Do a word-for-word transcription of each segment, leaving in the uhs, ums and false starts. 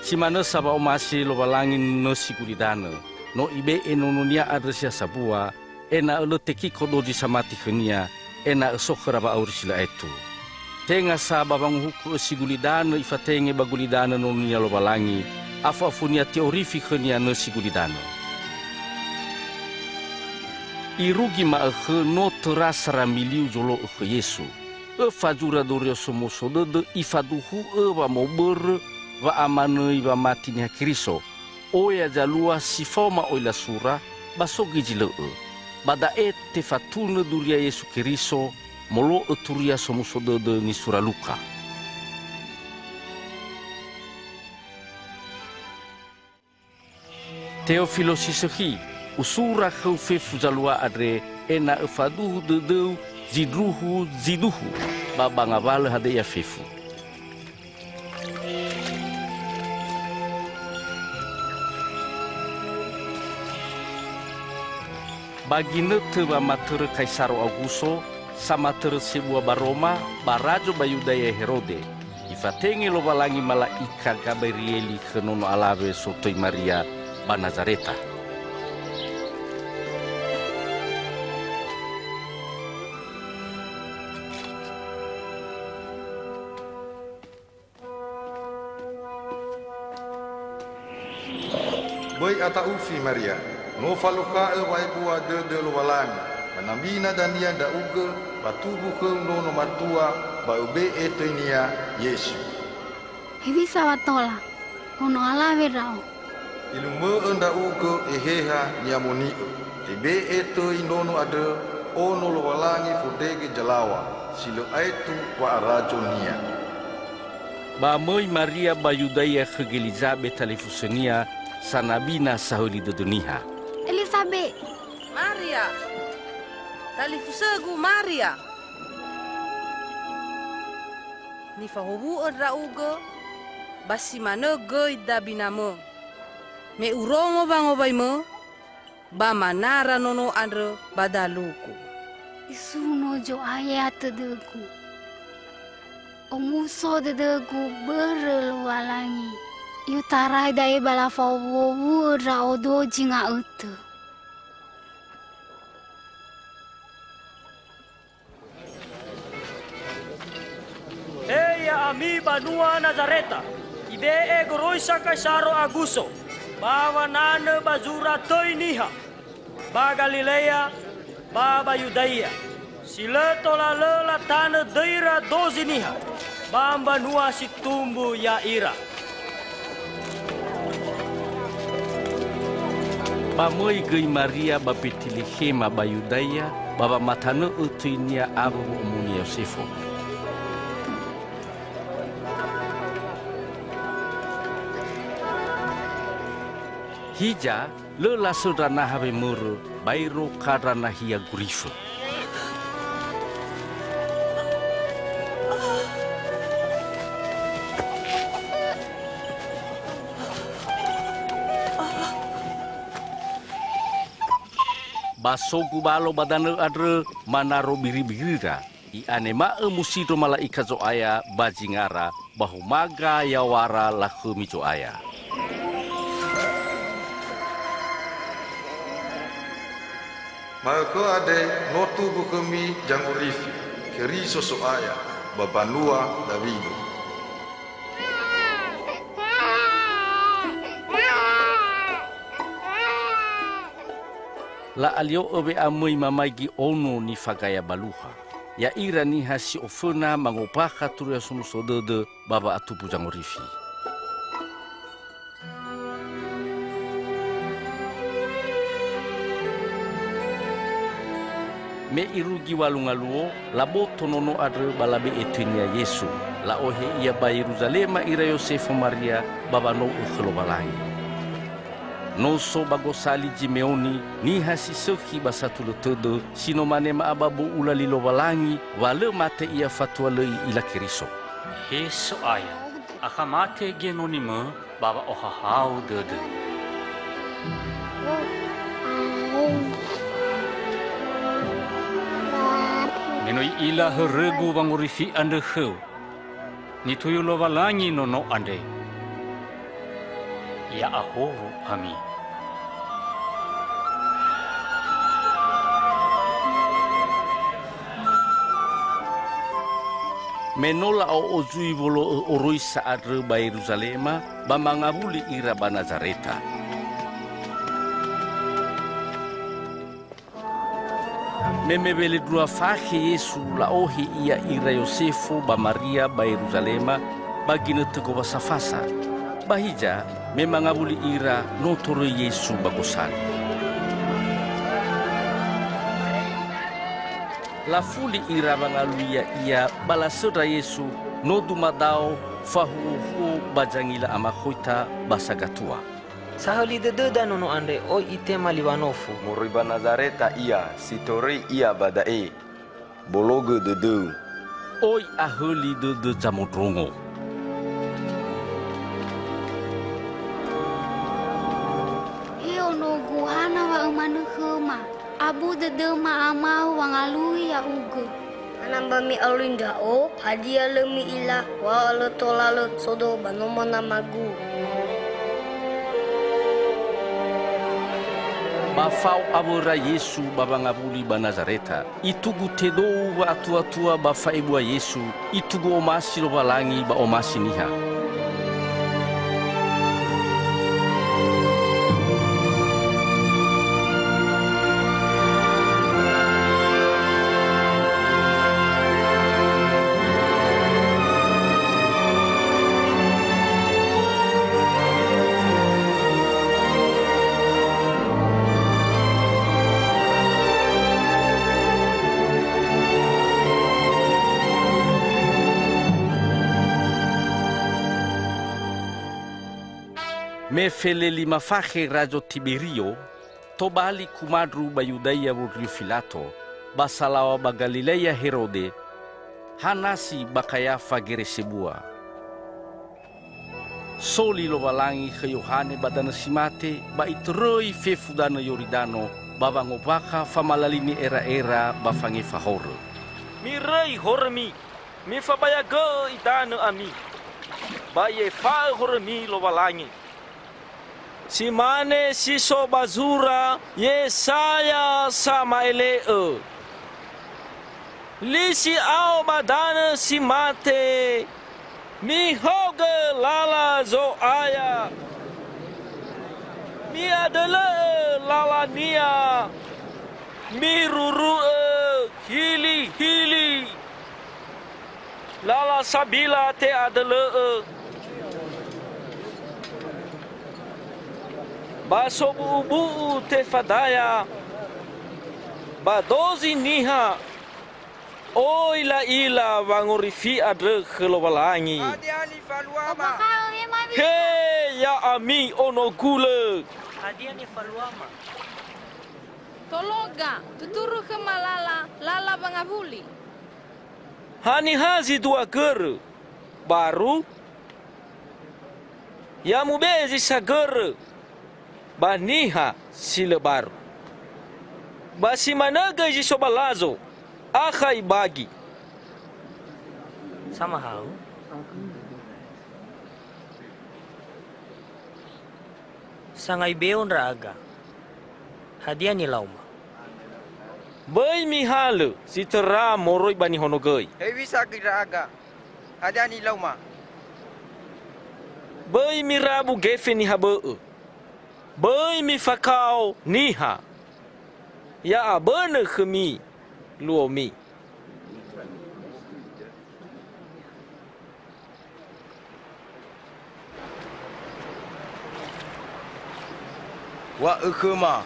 Si manö sa wa'omasi Lowalangi nösi gulidanö, no Ibe'e Nono-Nia andrö si ha sambua, ena'ö lö tekiko dozi samati khö-Nia, ena'ö so khöra wa'auri si lö aetu. Tenga sa ba wanguhuku ösi gulidanö Ifatenge ba gulidanö Nono-Nia Lowalangi, afu-afu-Nia te'orifi khö-Nia nösi gulidanö. Irugi ma'ökhö no töra sara miliu zolo'ö khö Yesu. Öfa zura Duria Somuso Dödö ifaduhu'ö wamobörö wa'amanöi wamati Niha Keriso, oya zalua si faoma oilasura, ba so göi zi lö'ö. Ba da'e tefatunö duria Yesu Keriso, molo'ö Turia Somuso Dödö nisura Luka. Teofilo si sökhi, usura khöu fefu zalua andre, ena'ö faduhu dödöu zindruhu zi duhu, ba ba ngawalö hadia ia fefu. Ba ginötö wamatörö Kaisaro Auguso, samatörö sebua ba Roma, ba razo ba Yudaya Herode, ifatenge Lowalangi mala'ika Gaberieli khö nono alawe sotöi Maria ba Nazareta. Böi ata'ufi, Maria. No falokha'ö wa'ebua dödö Lowalangi, ba nabina dania ndra'ugö, ba tumbu khöu nono matua, ba öbe'e töinia Yesu. Hewisa wa tola? Ono alawe ndra'o. Ilumö'ö ndra'ugö Eheha ni'amoni'ö. Tebe'e töi nono andrö Ono Lowalangi fondrege zalaŵa, si lö aetu wa'arazonia. Ba möi Maria ba Yudaya khö Gelizabe talifusönia, sanabina sahöli dödö niha. Elizabe! Maria! Talifusögu, Maria! Nifahowu'ö ndra'ugö, ba si manö göi dabinamö. Me urongo wangowaimö, ba manara nono andrö ba dalugu. Isuno Zo'aya tödögu. Omuso dödögu börö Lowalangi. I'otarai da'e ba lafahowu'ö ndra'odo zinga'ötö. He ya'ami banua Nazareta, ibe'e goroisa Kaisaro Aguso, ba wananö ba zura töi niha, ba Galilea, ba ba Yudaya, si lö tola lö latanö döira dozi niha, ba mbanua si tumbu ya'ira. Ba möi göi Maria ba Betelehema ba Yudaya, ba wamatanö'ö töinia awö wo'omoni Yosefo. Hiza, lö lasöndra naha wemörö, baero kandra nahia gurifö. Ba so gubalo ba danö andrö manaro biribirira, i'anema'ö musindro mala'ika Zo'aya ba zingara, ba humaga yaw̃ara lakhömi Zo'aya. Ma'ökhö andre no tumbu khömi Zangorifi, Keriso So'aya, ba mbanua Dawido. La'alio'ö we'amöi mamaigi ono nifagaya baluha. Ya'ira niha si oföna mangombakha Turia Somuso Dödö ba wa'atumbu Zangorifi. Me irugi w̃alu ngaluo, laboto nono andrö ba labe'e töinia Yesu. La'ohe ia ba Yeruzalema ira Yosefo Maria ba wanou'ö khö Lowalangi. No so ba gosali Zimeoni, niha si sökhi ba satulö tödö, si no mane ma'ababo'ula li Lowalangi, wa lö mate ia fatua lö i'ila Keriso. He So'aya, akha mate genonimö ba wa'ohahau dödö. Me no i'ila hörögu wangorifi andrö khöu, nituyu Lowalangi nono andre. Ya'ahowu ami. Me no la'o'o zui wolo'õ oroisa andrõ ba Yeruzalema, ba mangawuli ira ba Nazareta. Me mewelendrua fakhe Yesu, la'ohe ia ira Yosefo ba Maria ba Yeruzalema ba ginötö Gowasa Fasa. Ba hiza, me mangawuli ira, no toröi Yesu ba gosali. Lafuli ira wangalui Ya'ia, ba lasöndra Yesu, no dumadao fahuhuo ba zangila amakhoita ba sagatua. Sahöli dödöda nono andre, oi itema li wanofu. Moroi ba Nazareta ia, si toröi ia ba da'e. Bologö dödöu. Oi ahöli dödö zamondrongo. He onogu, hana wa ömanö khöma? Abu dödöma, Ama-U, wangalui ya'ugö. Hana ba mi'alui ndra'o? Hadia lö mi'ila wa lö tola lö sodo ba nomo Namagu? Ba fao awöra Yesu ba wangawuli ba Nazareta. Itugu tedou wa'atuatua ba fa'ebua Yesu, itugu omasi Lowalangi ba omasi niha. Me felelima fakhe Razo Tiberio, tobali kumandru ba Yudaia wondrio Filato, ba salaŵa ba Galilaia Herode, ha nasi ba Kayafa gere sebua. Soli Lowalangi khö Yohane ba danö si mate, ba itöröi fefu danö Yoridano, ba wangombakha famalalini era'era ba fangefa horö. Miröi horömi, mifabayagö'ö idanö ami, ba i'efa'ö horömi Lowalangi. Si mane si so ba zura Yesaya sama'ele'ö, "Li si'ao ba danö si mate, mihaogö lala Zo'aya, mi'adölö'ö lalania, miruru'ö hilihili. Lala sabila te'adölö'ö, ba sobu'ubu'u tefadaya, ba dozi niha, oi la'ila wangorifi andrö khö Lowalangi." Hadia nifaluama? Ombakha'ö, he Mawi. He ya'ami ono gulö! Hadia nifaluama? Tologa, tuturu khöma lala, lala wangawuli. Haniha zi dua görö, baru? Ya mube'e zi sagörö ba niha si lö baru. Ba si manö göi zi so ba lazo, akha ibagi. Samahau. Sangai beo ndra'aga. Hadia nilauma? Böi mihalö zi töra moroi ba nihonogöi. Hewisa göi ndra'aga? Hadia nilauma? Böi mirabu gefe niha bö'ö. Böi mifakao niha. Ya'abönö khömi luomi. Wa'ö khöma,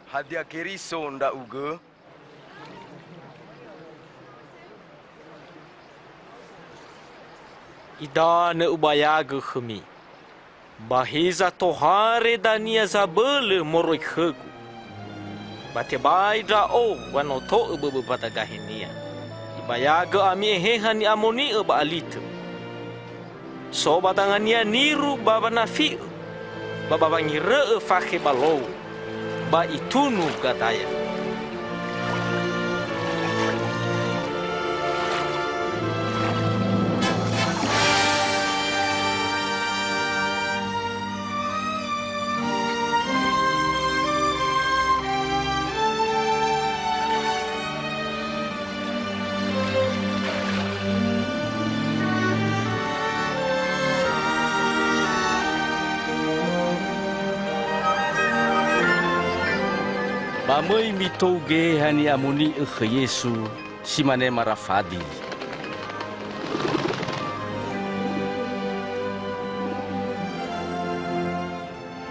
hadia Keriso ndra'ugö? Idanö ubayagö khömi. Ba heza tohare dania zabölö moroi khögu, ba tebai ndra'o wa no to'ö böbö ba dagahenia. Ibayagö ami Eheha ni'amoni'ö ba alitö. So ba dangania niru ba wanafi'ö, ba ba wangirö'ö fakhe ba lou, ba itunu gadaya. Ba möi mitou Geheha Ni'amoni'ö khö Yesu, si mane marafadi.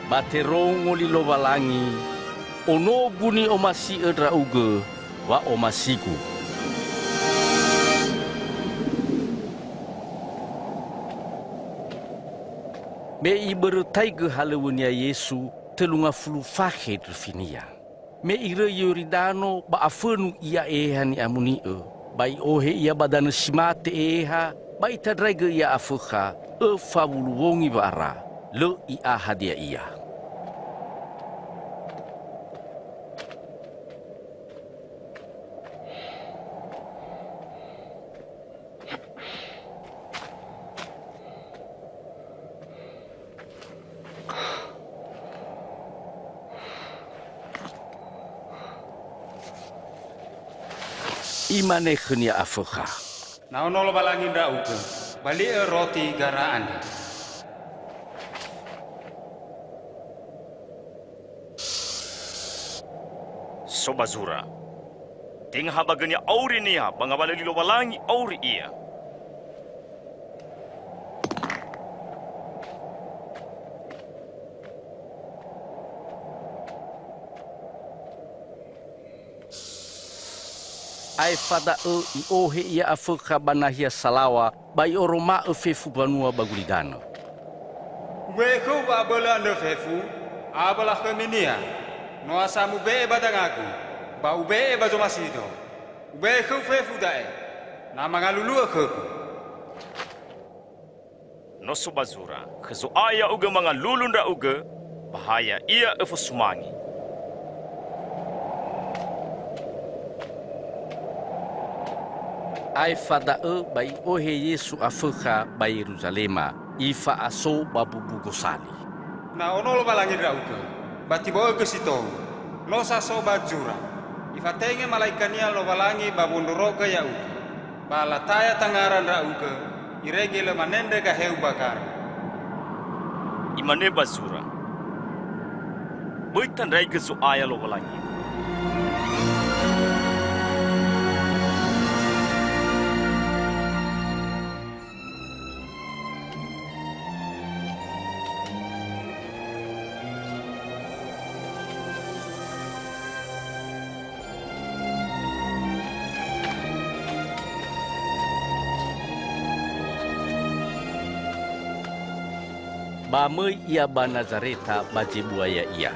Ba terongo li Lowalangi, onogu ni'omasi'ö ndra'ugö wa'omasigu. Me ibörötaigö halöŵönia Yesu, tölu ngafulu fakhe ndröfinia. Me iröi Yoridano ba afönu ia Eheha Ni'amoni'ö, ba i'ohe ia ba danö si mate Eheha, ba itandraigö ia Afökha, öfa wulu wongi wa'ara, lö i'a hadia ia. Imane khönia Afökha, "Na ono Lowalangi ndra'ugö, bali'ö roti gara andre." So ba zura. Tenga ha ba gönia auri niha ba ngawalö li Lowalangi auri ia. Aefa da'ö i'ohe ia Afökha ba nahia salaŵa, ba i'oroma'ö fefu mbanua ba gulidanö. Ube'e khöu wa'abölö andrö fefu, awö lakhömi niha. No asa mube'e ba dangagu, ba ube'e ba zomasido. Ube'e khöu fefu da'e, na mangalulu'ö khögu. No so ba zura, khö Zo'aya ya'ugö mangalulu ndra'ugö, ba ha ya'ia öfosumange. Aefa da'ö ba i'ohe Yesu Afökha ba Yeruzalema, ifa'aso ba mbubu gosali. Na ono Lowalangi ndra'ugö, ba tibo'ögö si tou, no sa so ba zura. Ifatenge malaika-Nia Lowalangi ba wondrorogö ya'ugö, ba lataya tangara ndra'ugö, irege lö manendre gaheu ba gara. Imane ba zura, "Böi tandraigö Zo'aya Lowalangi." Ba möi ia ba Nazareta ba zebua ya'ia.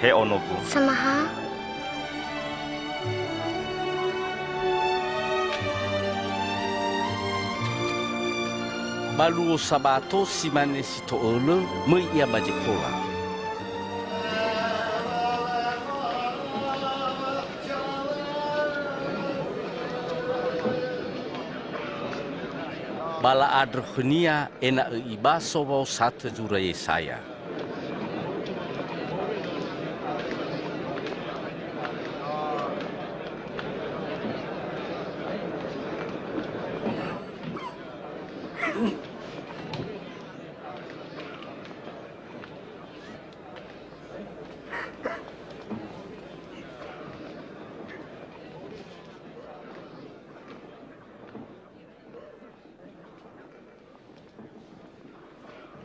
He onogu. Samahaõ. Ba luo Sabato si mane si to'ölö, möi ia ba zekola. Ba la'andrö khönia ena'ö ibaso wa'osatö zura Yesaya.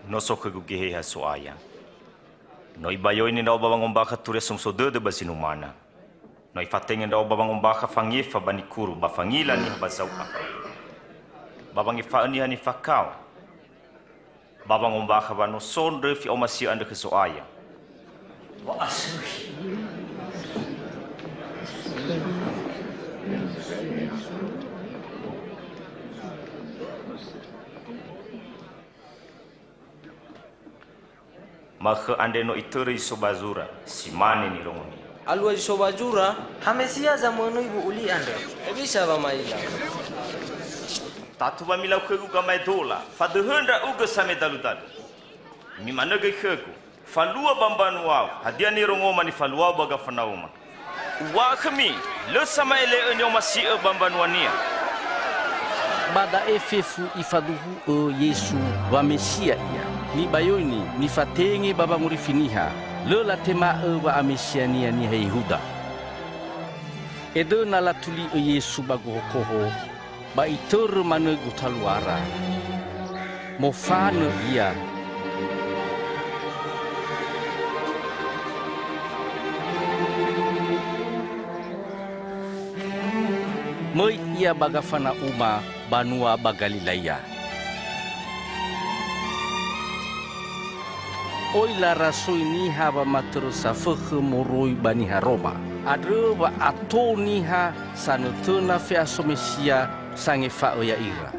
No so khögu Geheha So'aya. No ibayoini ndra'o ba wangombakha Turia Somuso Dödö ba zinumana. No ifatenge ndra'o ba wangombakha fangefa ba nikuru ba fangila niha ba zau'a. Ba wangefa'ö niha nifakao. Ba wangombakha wa no so ndröfi omasi'ö andrö khö Zo'aya. Wa'asökhi. Ma'ökhö andre no itörö zi so ba zura, si mane nirongonia. Alua zi so ba zura, ha Mesia zamönö ibu'u li andre. Hewisa wa ma'ila? Tatu wa milau khögu gamaedola, fadöhö ndra'ugö samedaludalu. Mimanö göi khögu, falua ba mbanuau, hadia nirongoma nifaluau ba Gafanauma. Uŵa'ö khömi, lö sama'ele'ö ni'omasi'ö ba mbanuania." Ba da'e fefu ifaduhu'ö Yesu wa Mesia Ia. Nibayoini, nifatenge ba wangorifi niha, lö latema'ö wa'amesiania niha Yehuda. Edöna latuli'ö Yesu ba gohokoho, ba itörö manö gotaluara. Mofanö Ia. Möi Ia ba Gafanauma, banua ba Galilaia. Oi larasoi niha wamatörö safökhö moroi ba niha Roma. Andrö wa ato niha sanötöna fe'aso Mesia sangefa'ö ya'ira.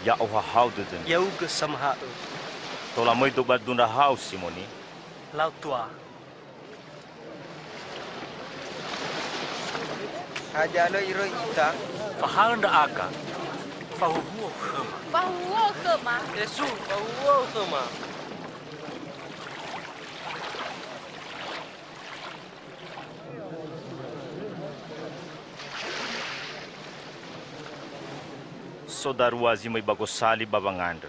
Ya'ohahau dödömi. Ya'ugö samaha'ö. Tola möido ba dundrahau, Simoni. Lau, Tuha. Hadia lö iröi ita? Fahaö ndra'aga. Fahuhuo khöma. Fahuhuo khöma. Yesu, fahuhuo khöma. So darua zi möi ba gosali ba wangandrö.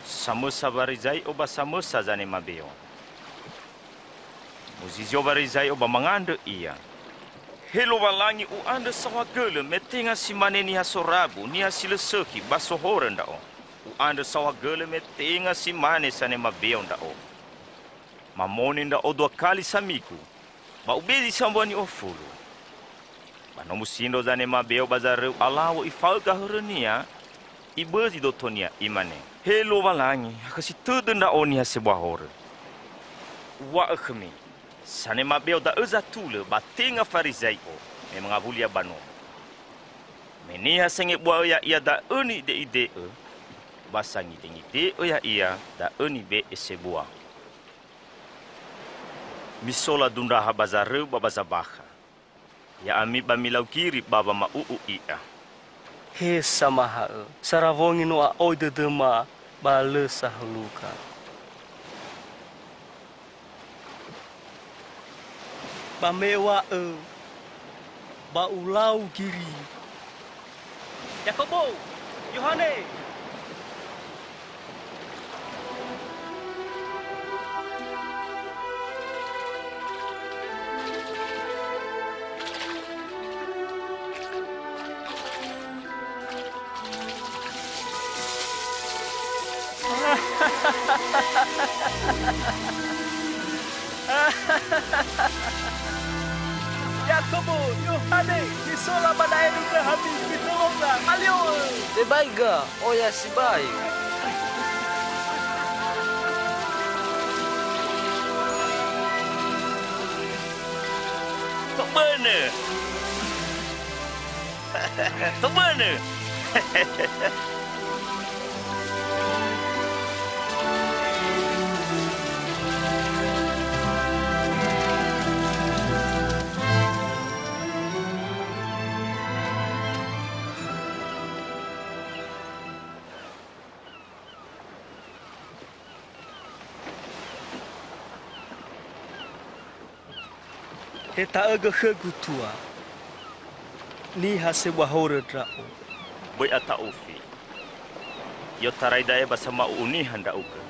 Samösa Warizai'o ba samösa zanema beo. Muzizio Warizai'o ba mangandrö ia. He Lowalangi, u'andrö saohagölö me tenga si mane niha sorabu, niha si lö sökhi, ba sohorö ndra'o. U'andrö saohagölö me tenga si mane sanema beo ndra'o. Mamone ndra'o dua kali samigu, ba ubezi sambua ni'ofulu. Ba no musindro zanema beo ba zaröu alaŵa ifa'ö gahörönia, ibözi dotonia, imane, "He Lowalangi, hakhösi tödö ndra'o niha sebua horö. Uŵa'ö khömi, sanema beo da'ö zatulö ba tenga Farizai'o me mangawuli ia ba nomo. Me niha sengebua'ö ya'ia da'ö ni'ide'ide'ö, ba sangidengide'ö ya'ia da'ö nibe'e sebua." Misola dundraha ba zaröu ba ba zabakha. Ya'ami ba milau giri ba wama'u'u i'a. He Samaha'ö, sara wongi no a'oi dödöma ba lö sahulukha. Ba me wa'ö, ba ulau giri. Yakobo, Yohane! Yakobo, Yohane, misola ba da'e dundrahami, mitolonga, alio'ö! Tebai ga, oya sibai. Tobönö! Tobönö! Heta'ögö khögu, Tuha, niha sebua horö ndra'o. Böi ata'ufi. I'otarai da'e ba sama'u'u niha ndra'ugö.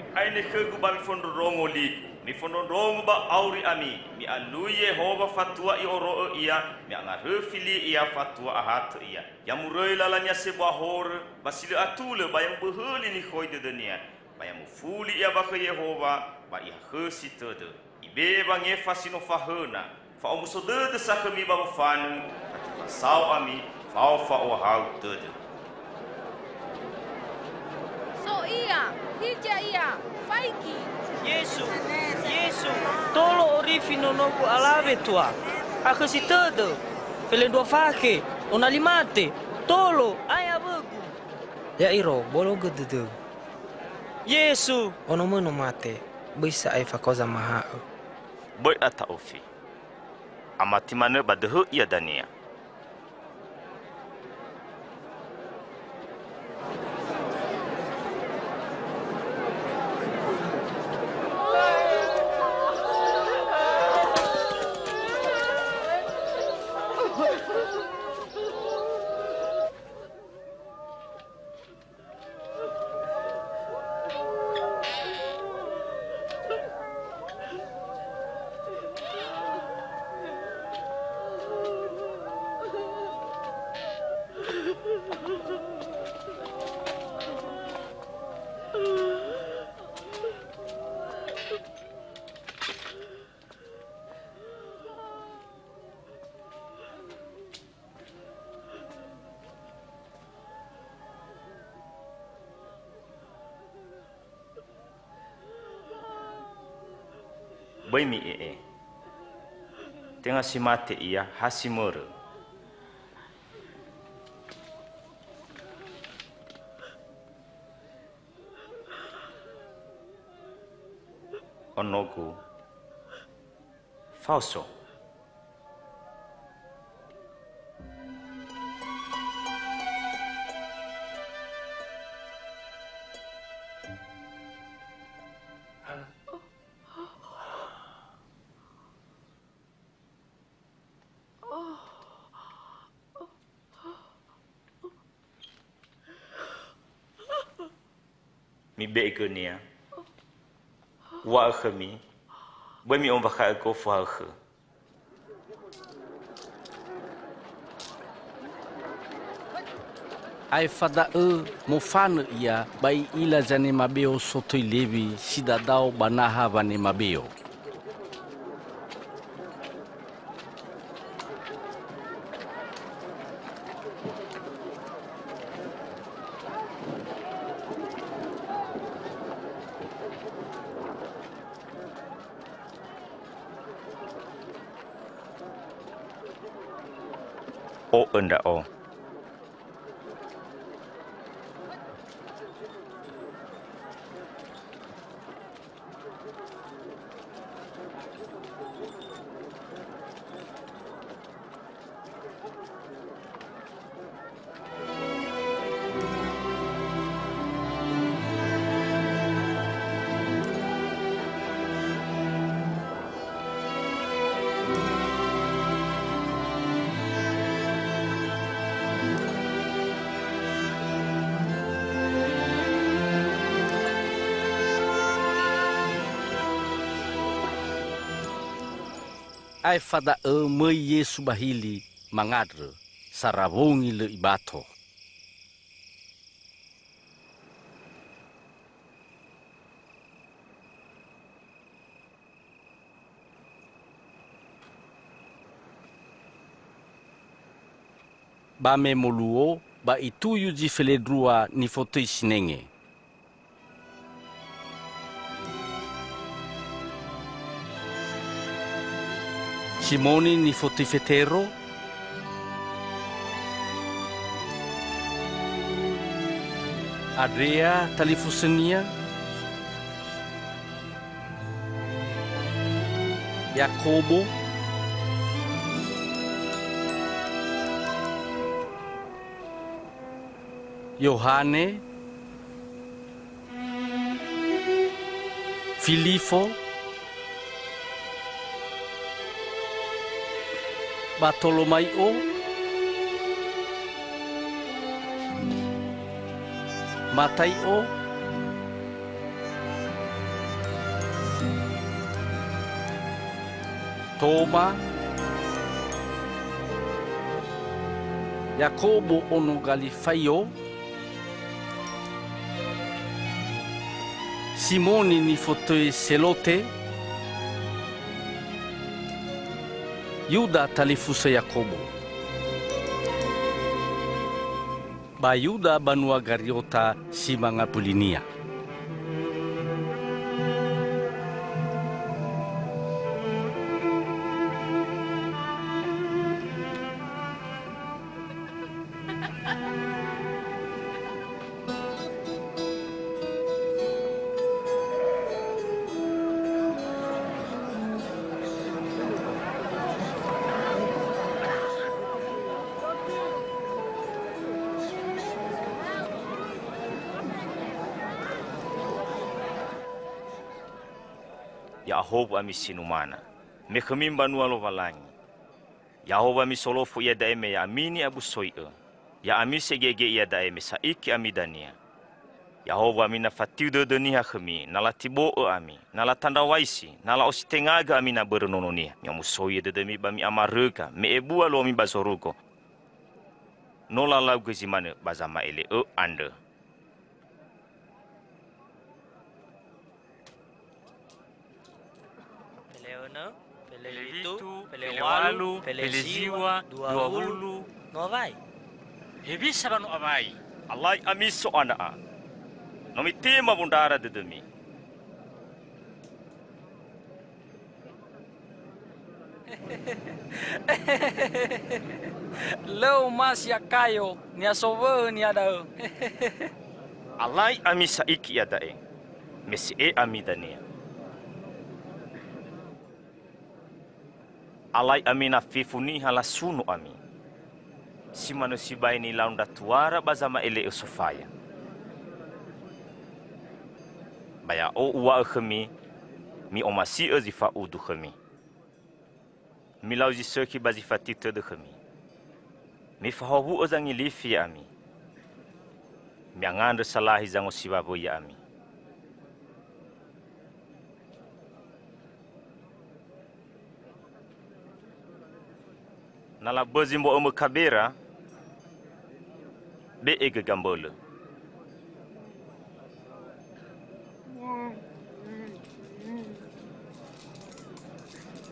Mi'aine khögu ba mifondrondrongo ligu, mifondrondrongo ba auri ami, mi'alui Yehowa fatua i'oro'ö ia, mi'angaröfi li ia fatua ahatö ia. Ya muröi lalania sebua horö, ba si lö atulö ba ya muböhöli nikhoi dödönia, ba ya mufuli ia ba khö Yehowa, ba ihakhösi tödö. Ibe'e wangefa si no fahöna, fa'omuso dödö sa khömi ba mofanö, na tefasao ami, fao fa'ohahau dödö. So Hiza ia, faigi! Yesu, Yesu, tolo orifi nonogu alawe, Tua. Akhösi tödö, felendrua fakhe, onali mate, tolo, ae awögu. Ya'iro, bologö dödöu. Yesu! Ono möi no mate, böi sa'ae fakao zamaha'ö. Böi ata'ofi. Amati manö ba döhö ia dania. Böi mi'e'e. Tenga si mate ia, ha si mörö. Onogu, faoso. Mibe'e gönia. Uŵa'ö khömi, böi mi'ombakha'ö gofu haökhö. Aefa da'ö mofanö ia ba i'ila zanema beo sotöi Lewi si dadao ba naha wanema beo. O'ö ndra'o. Aefa da'ö möi Yesu ba hili mangandrö, sara wongi lö ibato. Ba me moluo, ba ituyu zi felendrua nifotöi sinenge. Simoni nifotöi Fetero, Andrea talifusönia, Yakobo, Yohane, Filifo, Batolomai'o, Matai'o, Toma, Yakobo ono Galifaio, Simoni nifotöi Selote, Yuda talifusö Yakobo, ba Yuda banua Gariota si mangabölinia. ahowu ami sinumana. Me khömi mbanua Lowalangi. Ya'ahowu ami solofu iada'e me ya'ami ni'abusoi'ö. Ya'ami segege iada'e me sa'iki ami dania. Ya'ahowu ami na fatiu dödö niha khömi, na latibo'ö ami, na latandrawaisi, na la'ositengagö ami na börö Nono Niha. Mi'omusoi'ö dödömi ba mi'amaröga, me ebua luomi ba zorugo. No lalau göi zi manö ba zama'ele'ö andrö. Pele önö, pele fitu, pele walu, pele ziwa, dua wulu, no awai. Hewisa wa no awai? Alai ami so ana'a. No mitema wondrara dödömi. Lö omasi Akayo, niha sowö'ö niha da'ö. Alai ami sa'iki iada'e, me se'e ami dania. Alai ami na fefu niha lasuno ami. Si manö sibai nilau ndra tuara ba zama'ele'ö sofaya. Ba ya'o uwa'ö khömi, mi'omasi'ö zi fa'udu khömi. Milau zi sökhi ba zi fatiu tödö khömi. Mifahowu'ö zangilifi ya'ami. Mi'angandrö salahi zangosiwawöi ya'ami. Na labözi mbo'ömö kabera, be'e göi gambölö.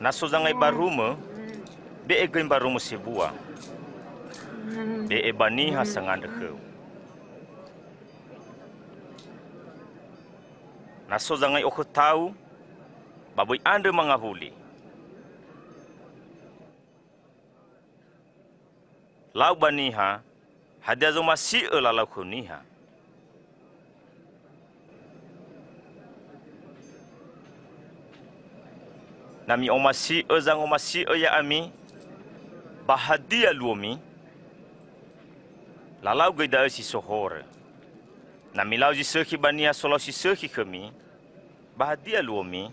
Na so zangai barumö, be'e göi mbarumö sebua. Be'e ba niha sangandrö khöu. Na so zangai okhötau, ba böi andrö mangawuli. Lau ba niha, hadia zomasi'ö lalau khöu niha? Na mi'omasi'ö zangomasi'ö ya'ami, ba hadia luomi? Lalau göi da'ö si so horö. Na milau zi sökhi ba niha solau si sökhi khömi, ba hadia luomi?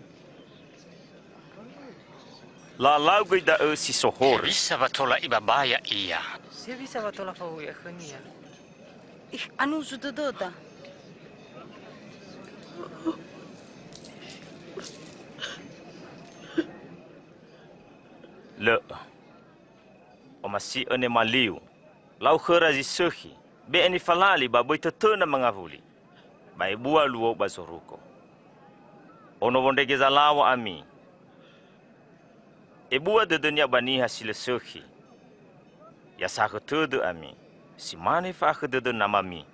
Lalau göi da'ö si so horö. Hewisa wa tola ibabaya ia? Hewisa wa tola fahuhu'ö khönia? Ih, anuzu dödöda. Lö. Omasi'ö nemaliu. Lau khöra zi sökhi, be'e nifalali ba böi tötöna mangawuli. Ba ebua luo ba zorugo. Ono wondrege zalaŵa ami. Ebua dödönia ba niha si lö sökhi. Ya sakhö tödö ami, si mane fa'akhö dödö namami.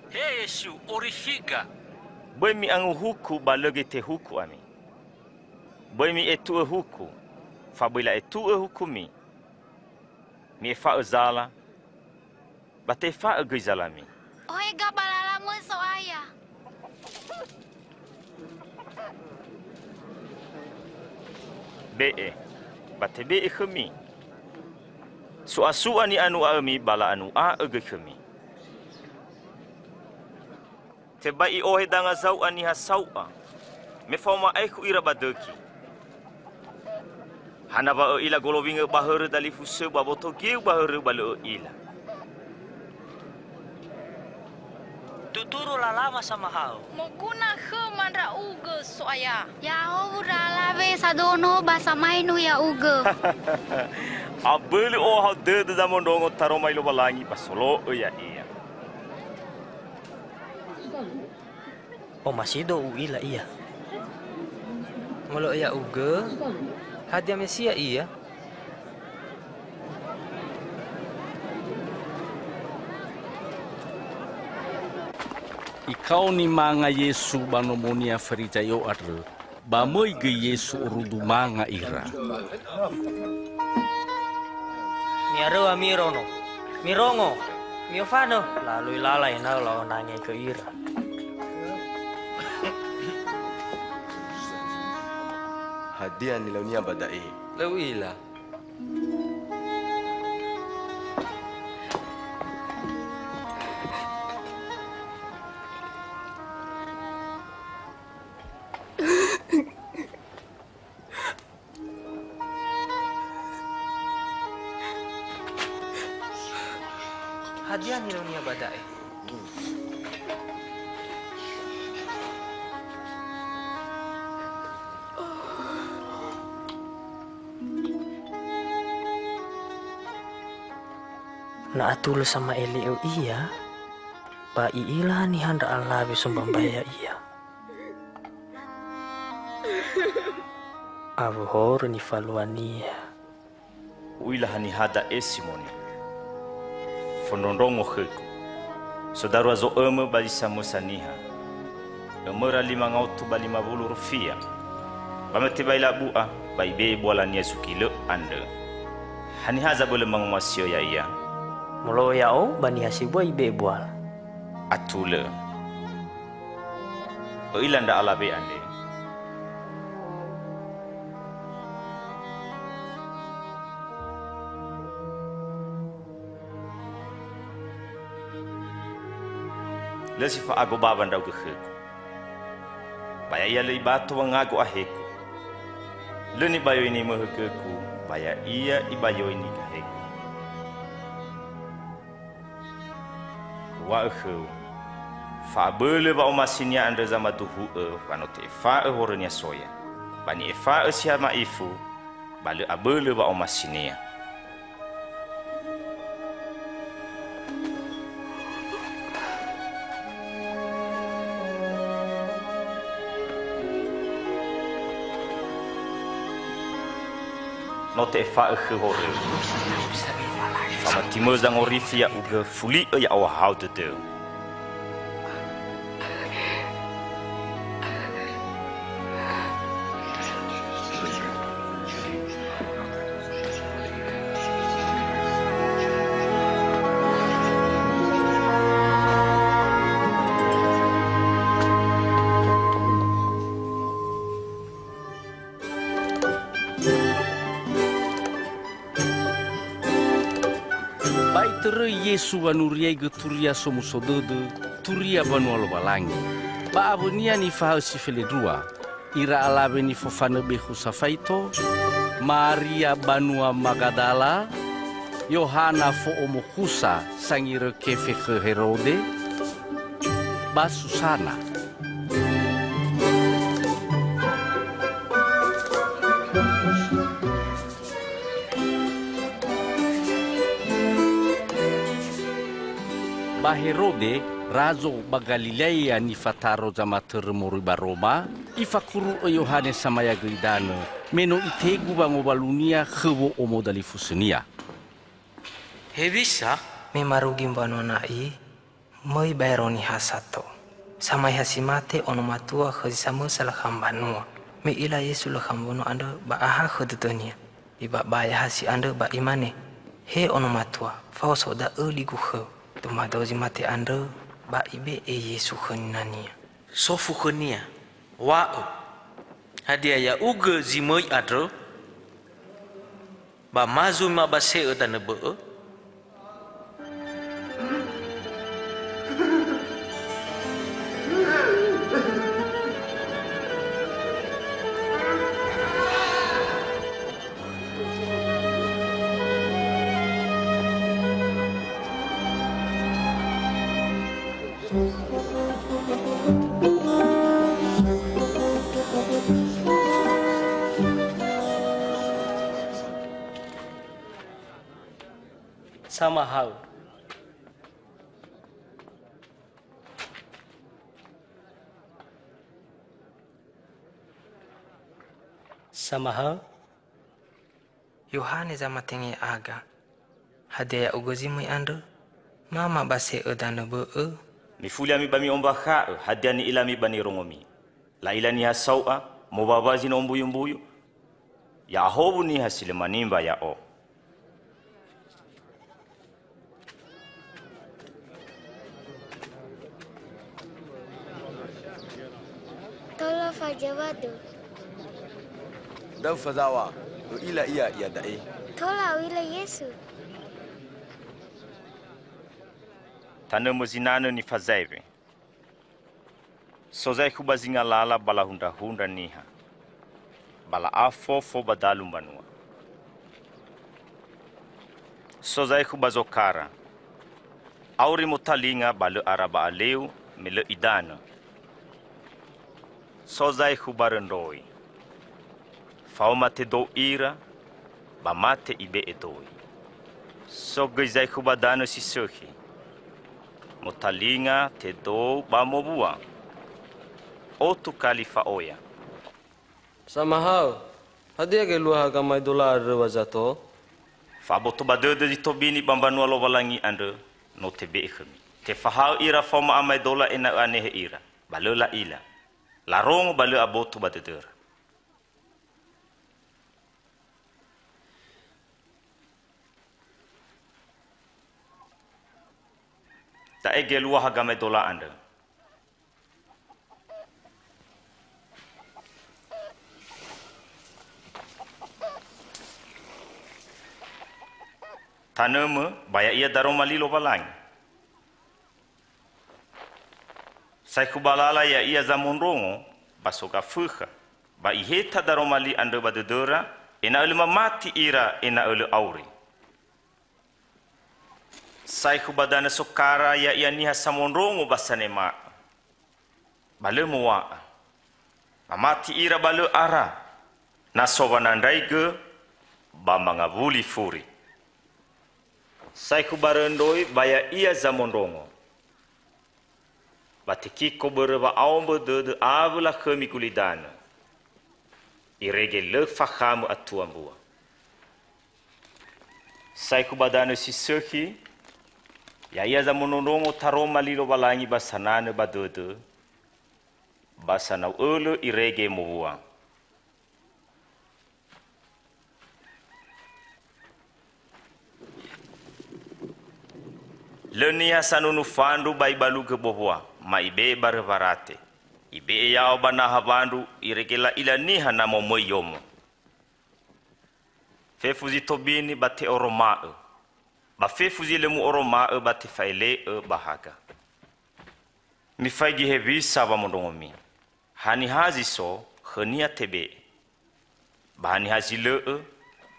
He Yesu, orifiga! Böi mi'anguhuku ba lö göi tehuku ami. Böi mi'etu'ö huku, fa böi la'etu'ö hukumi. Mi'efa'ö zala, ba tefa'ö göi zalami. Ohega ba lalamö So'aya. Be'e, ba tebe'e khömi. Su'asu'a ni'anu'a'ömi ba la'anu'a'ö göi khömi. Tebai i'ohe danga zau'a niha sau'a, me faoma aekhu ira ba döki. Hana wa ö'ila golowingö ba hörö dalifusö ba boto geu ba hörö ba lö ö'ila. Tuturu lalawa samahao. Moguna khöma ndra'ugö, So'aya. Ya'ahowu ndra alawe sadono ba samaenu ya'ugö. Abölö ohahau dödö zamondrongo taroma i Lowalangi ba solo'ö ya'ia. Omasido u'ila ia. Ngolo'ö ya'ugö, hadia Mesia ia? Ikaoni manga Yesu ba nomonia Farizaio andrö, ba möi göi Yesu orudu manga ira. Mi'aröu ami iraono. Mirongo. Mi'ofanö. Lalui lala ena'ö la'onangegö ira. Hadia nilaunia ba da'e? Lö u'ila. Ya nilau-Nia ba da'e. Na atulö sama'ele'ö Ia, ba i'ila niha ndra alawe sombambaya Ia. Awö horö nifalua-Nia. U'ila haniha da'e, Simoni. Fondrondrongo khögu. So darua zo'ömö ba zi samösa niha. Ömöra lima ngaotu ba lima wulu rufia. Ba me tebai labu'a, ba ibe'e bualania zukilö andrö. Haniha zabölö mangumasi'ö ya'ia? Molo'ö ya'o, ba niha sebua ibe'e buala. Atulö. Ö'ila ndra alawe andre. Lö si fa'ago bawa ndra'ugö khögu. Ba ya'ia lö ibato wangagu ahegu. Lö nibayoini möhö gögu, ba ya'ia ibayoini gahegu. Uŵa'ö khöu, fa'abölö wa'omasinia andrö zamaduhu'ö wa no te'efa'ö horönia soya. Ba ni'efa'ö si ha ma'ifu, ba lö abölö wa'omasinia. No te'efa'ö khö horöu. Famatimö zangorifi ya'ugö, fuli'ö ya'ohahau dödöu. Ba itöröi Yesu wanuriaigö turia somuso dödö, turia banua Lowalangi. Ba awönia nifahaö si felendrua, ira alawe nifofanö bekhu safaito, Maria banua Magadala, Yohana fo'omokhusa sangirö kefe khö Herode, ba Susana. Ba Herode, razo ba Galilea nifataro zamatörö moroi ba Roma, ifakuru'ö Yohane Samayagö idanö, me no itegu wangowalunia khö wo'omo dalifusönia. Hewisa? Me marugi mbanua na'i, möi baero niha sato. Samaiha si mate ono matua khö zi samösa lö khö mbanua. Me i'ila Yesu lö khö mbanua andrö ba ahakhö dödönia. Ibabaya hasi andrö ba imane, "He ono matua, faoso da'ö ligu khöu." Dumadao zi mate andrö ba ibe'e Yesu khö ninania. Sofu khönia, "Wa'ö, hadia ya'ugö zi möi andrö?" Ba ma zui mabase'ö danö bö'ö? Samahaö. Samahaö. Yohane Zamatenge aga. Hadia ya'ugö zi möi andrö? Ma mabase'ö danö bö'ö? Mifuli ami ba mi'ombakha'ö hadia ni'ilami ba nirongomi. La'ila niha sau'a, mowawa zi no mbuyu-mbuyu. Ya'ahowu niha si lö manimba ya'o. Tola fazaŵa dödö. Da'ö fazaŵa, ö'ila ia iada'e. Tola u'ila Yesu. Tanö möi zinanö nifazaewe. So zaekhu ba zingalala ba lahundrahundra niha, ba la'a fofo ba dalu mbanua. So zaekhu ba zokara, Auri motalinga ba lö ara ba aleu, me lö idanö. So zaekhu barö ndroi. Faoma tedou ira, ba mate ibe'e doi. So göi zaekhu ba danö si sökhi. Motalinga tedou ba mowua. Otu kali fa'oya. Samahaö, hadia geluaha gamaedola andrö wa zato? Fa'aboto ba dödö zi tobini ba mbanua Lowalangi andrö, no tebe'e khömi. Tefahaö ira faoma amaedola ena'ö anehe ira, ba lö la'ila. Larongo ba lö aboto ba dödöra. Da'e geluaha gamaedola andrö. Tanömö, ba ya'ia daroma li Lowalangi. Saekhu ba lala ya'ia zamondrongo, ba so gafökha, ba iheta daroma li andrö ba dödöra, ena'ö lö mamati ira ena'ö lö auri. Saekhu ba danö sokara ya'ia niha samondrongo ba sanema'ö, ba lö mowa'a. Mamati ira ba lö ara, na so wanandraigö ba mangawuli furi. Saekhu barö ndroi ba ya'ia zamondrongo. Ba tekiko börö wa'aombö dödö awö lakhömi gulidanö. Irege lö fakhamö atua mbua. Saekhu ba danö si sökhi, ya'ia zamondrongo taroma li Lowalangi ba sananö ba dödö, ba sanau ölö irege mowua. Lö niha sanunu fandru ba ibalugö bohua, ma ibe'e barö warate. Ibe'e yao ba naha wandru, irege la'ila niha na momöi yomo. Fefu zi tobini ba te'oroma'ö, ba fefu zi lö mu'oroma'ö ba tefa'ele'ö ba haga. Mifaigi hewisa wamondrongomi. Haniha zi so, khönia tebe'e. Ba haniha zi lö'ö,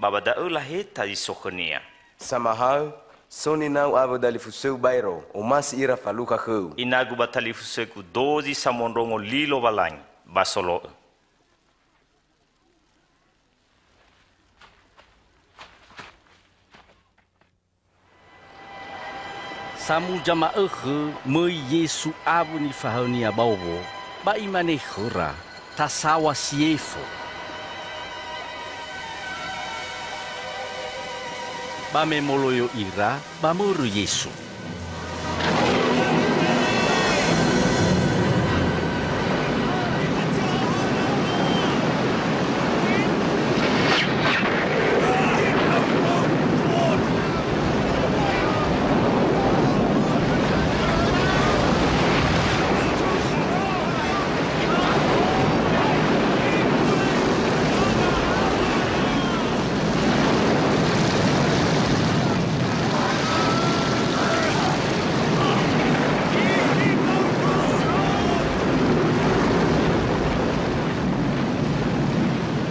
ba ba da'ö laheta zi so khönia. Samahaö, so ninau awö dalifusöu baero, omasi ira falukha khöu. Inagu ba talifusögu dozi samondrongo li Lowalangi, ba solo'ö. Samuza ma'ökhö möi Yesu awö nifahaö-Nia ba owo, ba Imane khöra, "Tasaw̃a si efo." Ba me moloyo ira, ba mörö Yesu.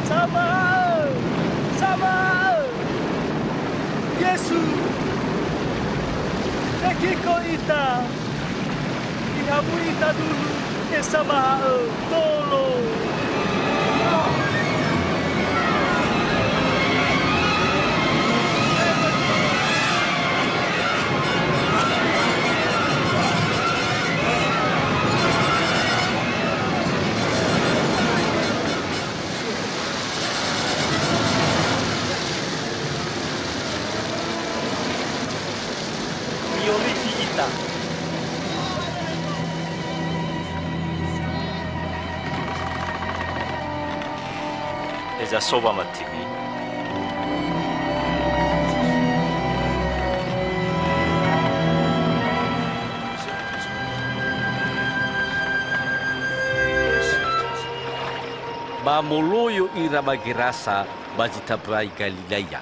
Sama'ö! Sama'ö! Yesu! Tekiko ita! Ihabu'i ita dulu, he Sama'ö, tolo! Mi'orifi ita. Heza so wamatimi? Ba moloyo ira ba Gerasa, ba zi tambai Galilaia.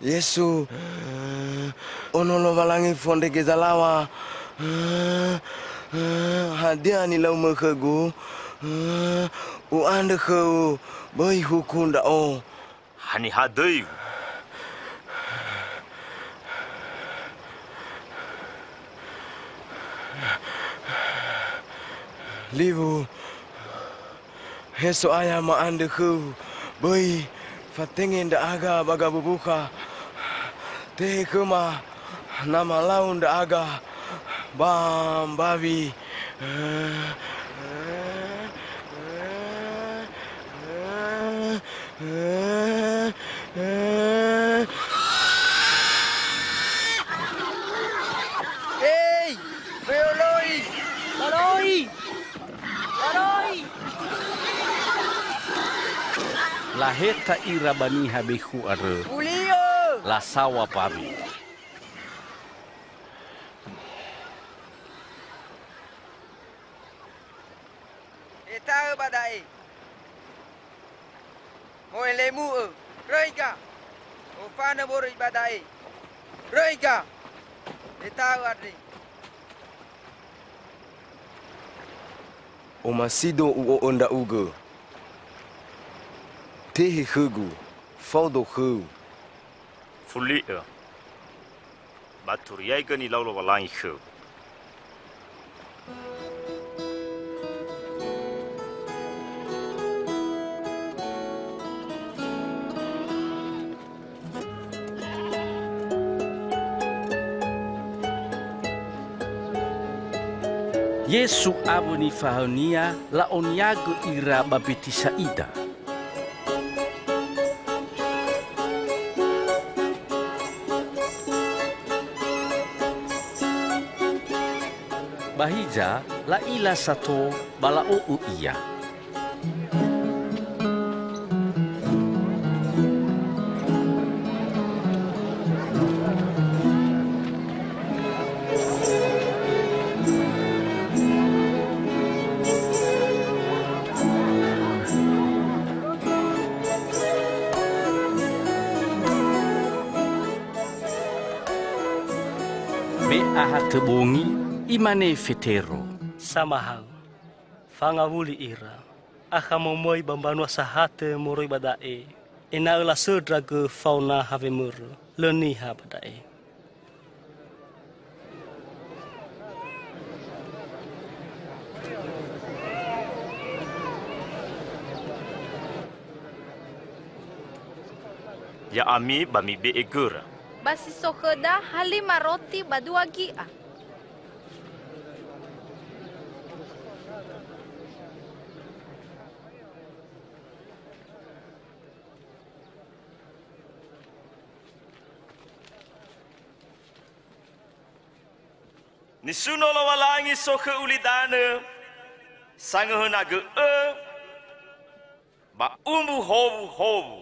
Yesu, Ono Lowalangi fondrege zalaŵa, hadia nilaumö khögu? U'andrö khöu, böi huku ndra'o. Haniha döiu? Liwu, he So'aya, ma'andrö khöu, böi fatenge ndra'aga ba gabubukha. Tehe khöma na malau ndra'aga ba mbawi. Hei! Böi oloi! Oloi! Oloi! Laheta ira ba niha bekhu andrö. Uli'ö! Lasaŵa mbawi. Eta'ö ba da'e. Mo'elemu'ö. Röiga! Ofanö moroi ba da'e. Röiga! Eta'ö andre. Omasido u'o'ö ndra'ugö. Tehe khögu, fao do khöu. Fuli'ö, ba turiaigö nilau Lowalangi khöu. Yesu awö nifahaö-Nia la'oniagö ira ba Betisaida. Ba hiza, la'ila sato ba la'o'ö Ia. Me ahatö bongi, imane Fetero, "Samahaö, fangawuli ira, akha momöi ba mbanua sahatö moroi ba da'e, ena'ö lasöndra gö fao naha wemörö, lö niha ba da'e." Ya'ami ba mibe'e göra. Ba si so khöda ha lima roti ba dua gi'a. Nisuno Lowalangi so khö ulidanö, sangöhönagö õ ba umbu howuhowu.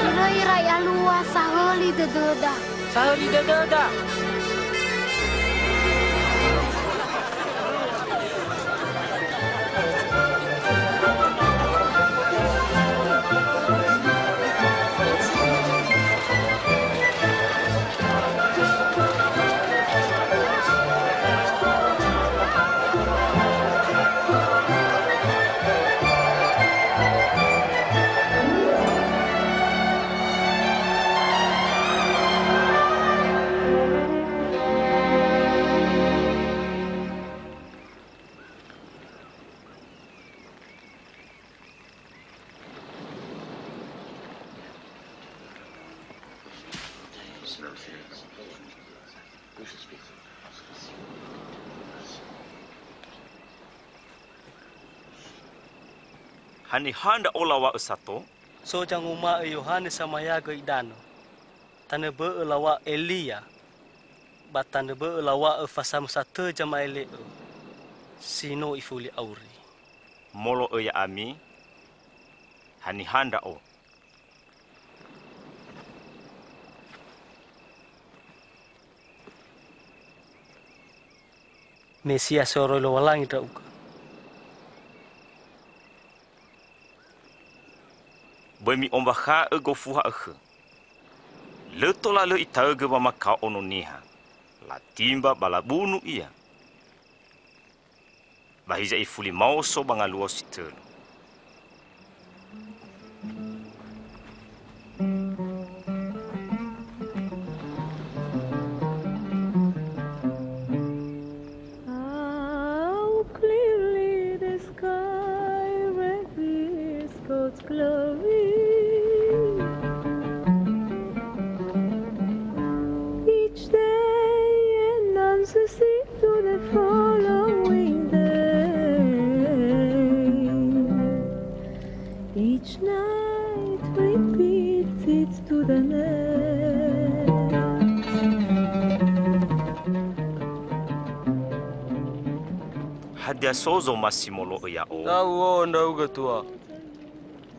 Iröi ira alua sahöli dödöda. Sahöli dödöda. Haniha ndra'o lawa'ö sato? So zanguma'ö Yohane Samayagö idanö. Tanö bö'ö lawa'ö Elia, ba tanö bö'ö lawa'ö fasamösa tö zama'ele'ö si no ifuli auri. Molo'ö ya'ami, haniha ndra'o? Mesia soroi Lowalangi ndra'ugö. Böi mi'ombakha'ö gofuha ökhö. Lö tola lö itaögö wamakao Ono Niha. Latimba ba labunu ia. Ba hiza ifuli maoso ba ngaluo si tölu. How clearly the sky reveals God's glory. Each day announces it to the following day. Each night repeats it to the next. Hadia so zomasi molo'ö ya'o? Ndra'ugö, ndra'ugö tua.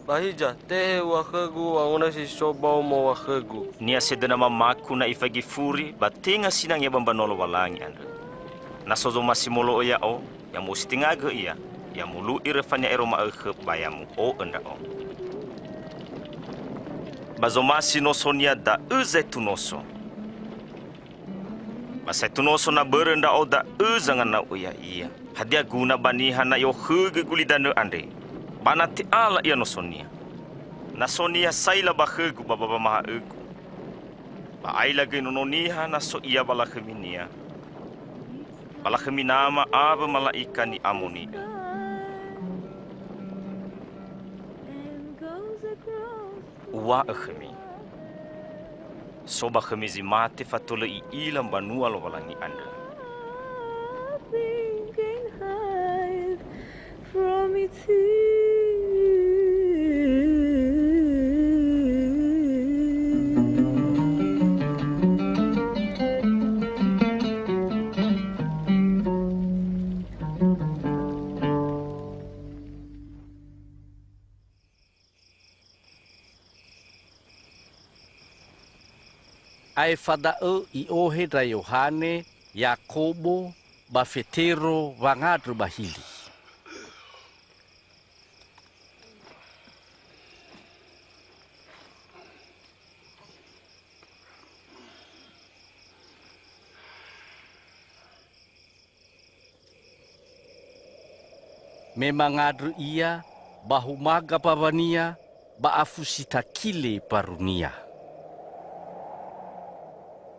Ba hiza, tehe ua khögu wangondra si so ba omo ua khögu. Niha sedöna mamaku na ifaigi furi, ba tenga sinangea ba mbanua Lowalangi andrö. Na so zomasi molo'ö ya'o, ya mu'ositengagö ia, ya mulu'i röfania ero ma'ökhö, ba ya mu'o'ö ndra'o. Ba zomasi nosonia da'ö zaetu noso. Ba saetu noso na börö ndra'o da'ö zangana'u'ö ya'ia. Hadia guna ba niha na i'okhögö gulidanö andre, ba na te'ala ia nosonia? Na so niha saila ba khögu ba, ba wamaha'ögu, ba aila göi Nono Niha na so ia ba lakhöminia, ba lakhömi Nama awö mala'ika ni'amoni'ö. Uŵa'ö khömi, so ba khömi zi mate fatölö i'ila mbanua Lowalangi andrö. Nothing can hide from its heat. Aefa da'ö i'ohe ndra Yohane, Yakobo, ba Fetero wangandrö ba hili. Me mangandrö ia, ba humaga mbaŵania, ba afu si takile mbarunia.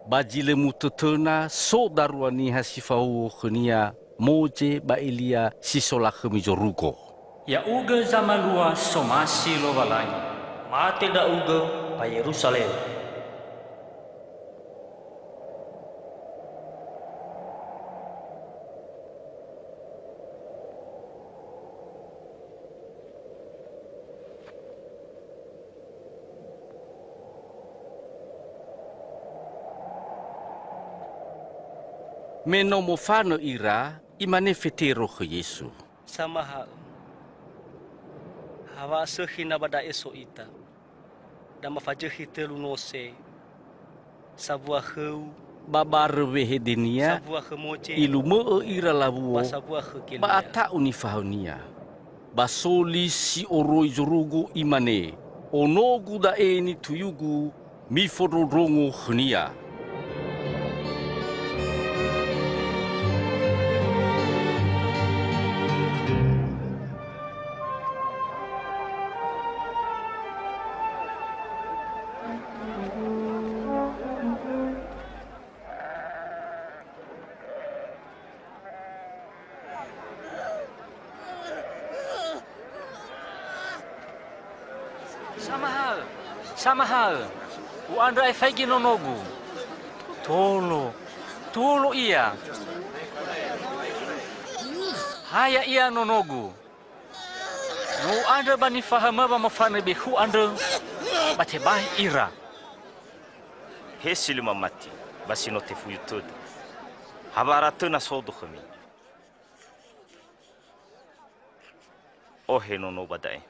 Ba zi lö mutötöna so darua niha si fahuhuo khönia, Moze ba Elia si so lakhömi zorugo. Ya'ugö zamalua somasi Lowalangi. Mate ndra'ugö ba Yeruzalem. Me no mofanö ira, imane Fetero khö Yesu, "Samaha'ö, ha wa'asökhi na ba da'e so ita, da mafazökhi tölu nose, sambua khöu, ba barö wehedenia, sambua khö Moze, ilumö'ö ira lawuo, ba sambua khö Gelia, ba ata'u nifahaönia." Ba so li si oroi zorugo imane, "Onogu da'e nituyugu, mifondrondrongo khönia." "Samaha'ö, samaha'ö, u'andrö ae faigi nonogu." "Tolo, tolo ia. Ha ya'ia nonogu. No u'andrö ba nifahaömö wamofanö bekhu andrö, ba tebai ira." He si lö mamati, ba si no tefuyu tödö. Ha wa'ara tö na sodo khömi. Ohe nono ba da'e.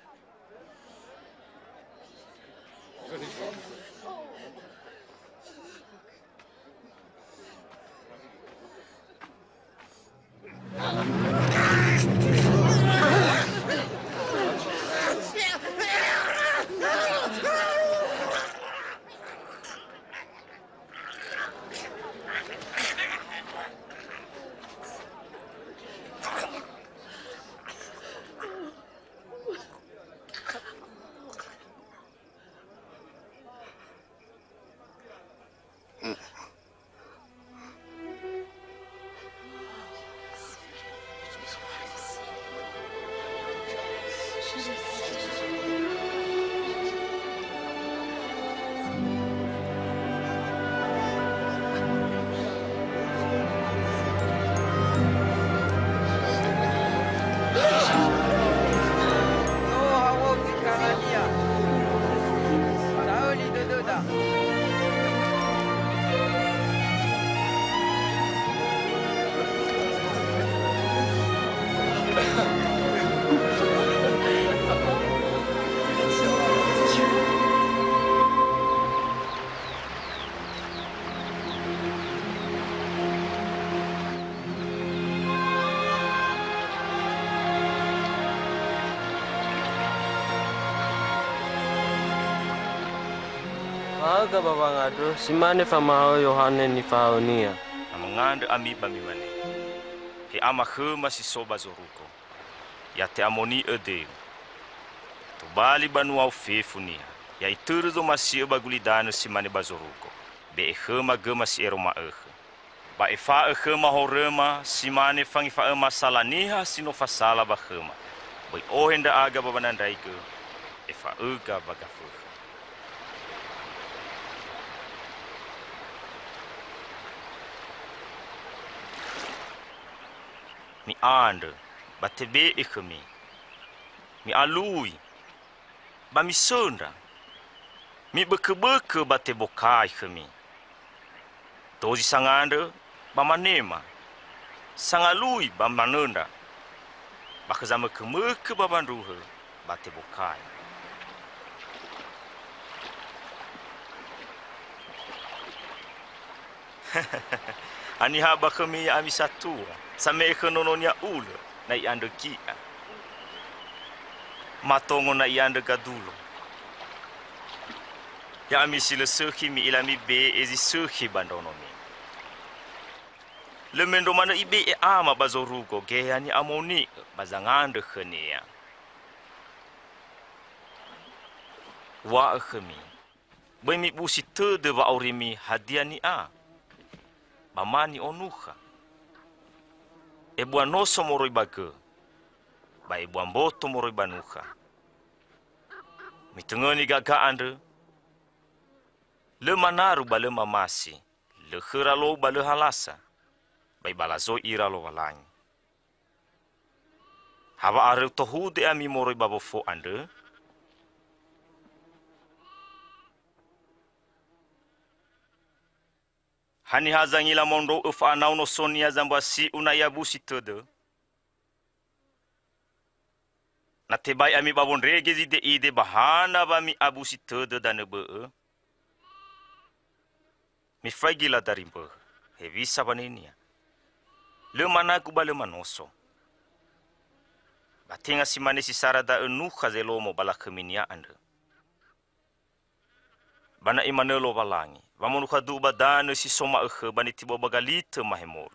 Fa'ahaöga ba wangandrö, si mane famahaö Yohane nifahaönia. Na mangandrö ami ba mimane, "He Ama khöma si so ba zorugo." Ya te'amoni'ö deu. Tobali banuau fefu niha, ya itörö zomasi'ö ba gulidanö si mane ba zorugo, be'e khöma göma si ero ma'ökhö. Ba efa'ö khöma horöma, si mane fangefa'öma sala niha si no fasala ba khöma. Böi ohe ndra'aga ba wanandraigö, efa'öga ba gafökhö. Mi'andrö, ba tebe'e khömi. Mi'alui, ba misöndra. Mibökö-bökö, ba tebokai khömi. Dozi sangandrö, ba manema. Sangalui, ba manöndra. Ba khö zamökö-mökö ba wandruhö, ba tebokai. Haniha ba khömi ya'ami satua, same'e khö nononia ulö, na i'andrö gi'a. Matongo na i'andrö gadulo. Ya'ami si lö sökhi, mi'ila mibe'e zi sökhi ba ndraonomi. Lö mendrua manö ibe'e Ama ba zorugo geheha ni'amoni'ö ba zangandrö khönia. Uŵa'ö khömi, böi mibusi tödö wa'aurimi hadia ni'a, ba ma ni'onukha. Ebua noso moroi ba gö, ba ebua mboto moroi ba nukha. Mitõngõni gaga andrö, lö manaru ba lö mamasi, lö khöra lou ba lö halasa, ba ibalazoi ira Lowalangi. Ha wa'aröu tohude ami moroi ba wofo andrö? Haniha zangila mondrou'ö fa'anau nosonia zambua si'u na i'abusi tödö? Na tebai ami ba wondrege zide'ide, ba hana wa mi'abusi tödö danö bö'ö? Mifaigi ladari mböhö, hewisa wanenia. Lö managu ba lö manoso. Ba tenga si mane si sara da'ö nukha Zelomo ba lakhöminia andrö. Ba na Imanö Lowalangi, wamonukha du'u ba danö si so ma'ökhö ba nitibo'ö ba galitö mahemolu.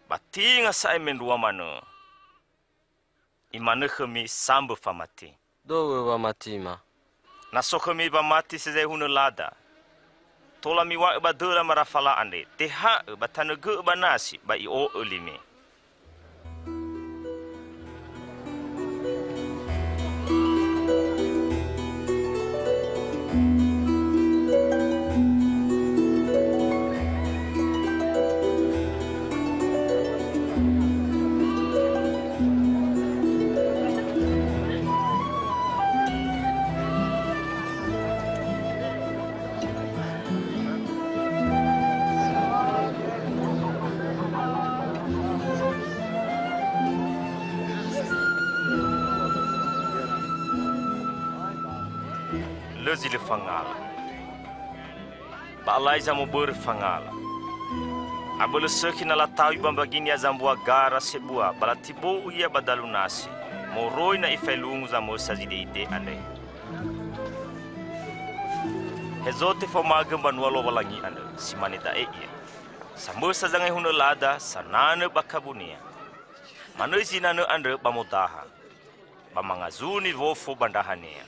Ba tenga sa'ae mendrua manö. Imanö khömi sambö famati. Dowö wamatima. Na so khömi wamati si zahunö lada, tola miŵa'ö ba döla marafala andre, teha'ö ba tanö gö'ö ba nasi ba i'o'ö limi. Lö zi lö fangala. Ba alai zamobörö fangala. Abölö sökhi na lataui ba mbaginia zambua gara sebua ba latibo'ö ia ba dalu nasi, moroi na ifaelungu zamösa zide'ide andre. Hezo tefaomagö mbanua Lowalangi andrö, si mane da'e ia. Samösa zangehunö lada, sananö ba kabunia. Manö zinanö andrö ba modaha, ba mangazuni wofo ba ndrahania.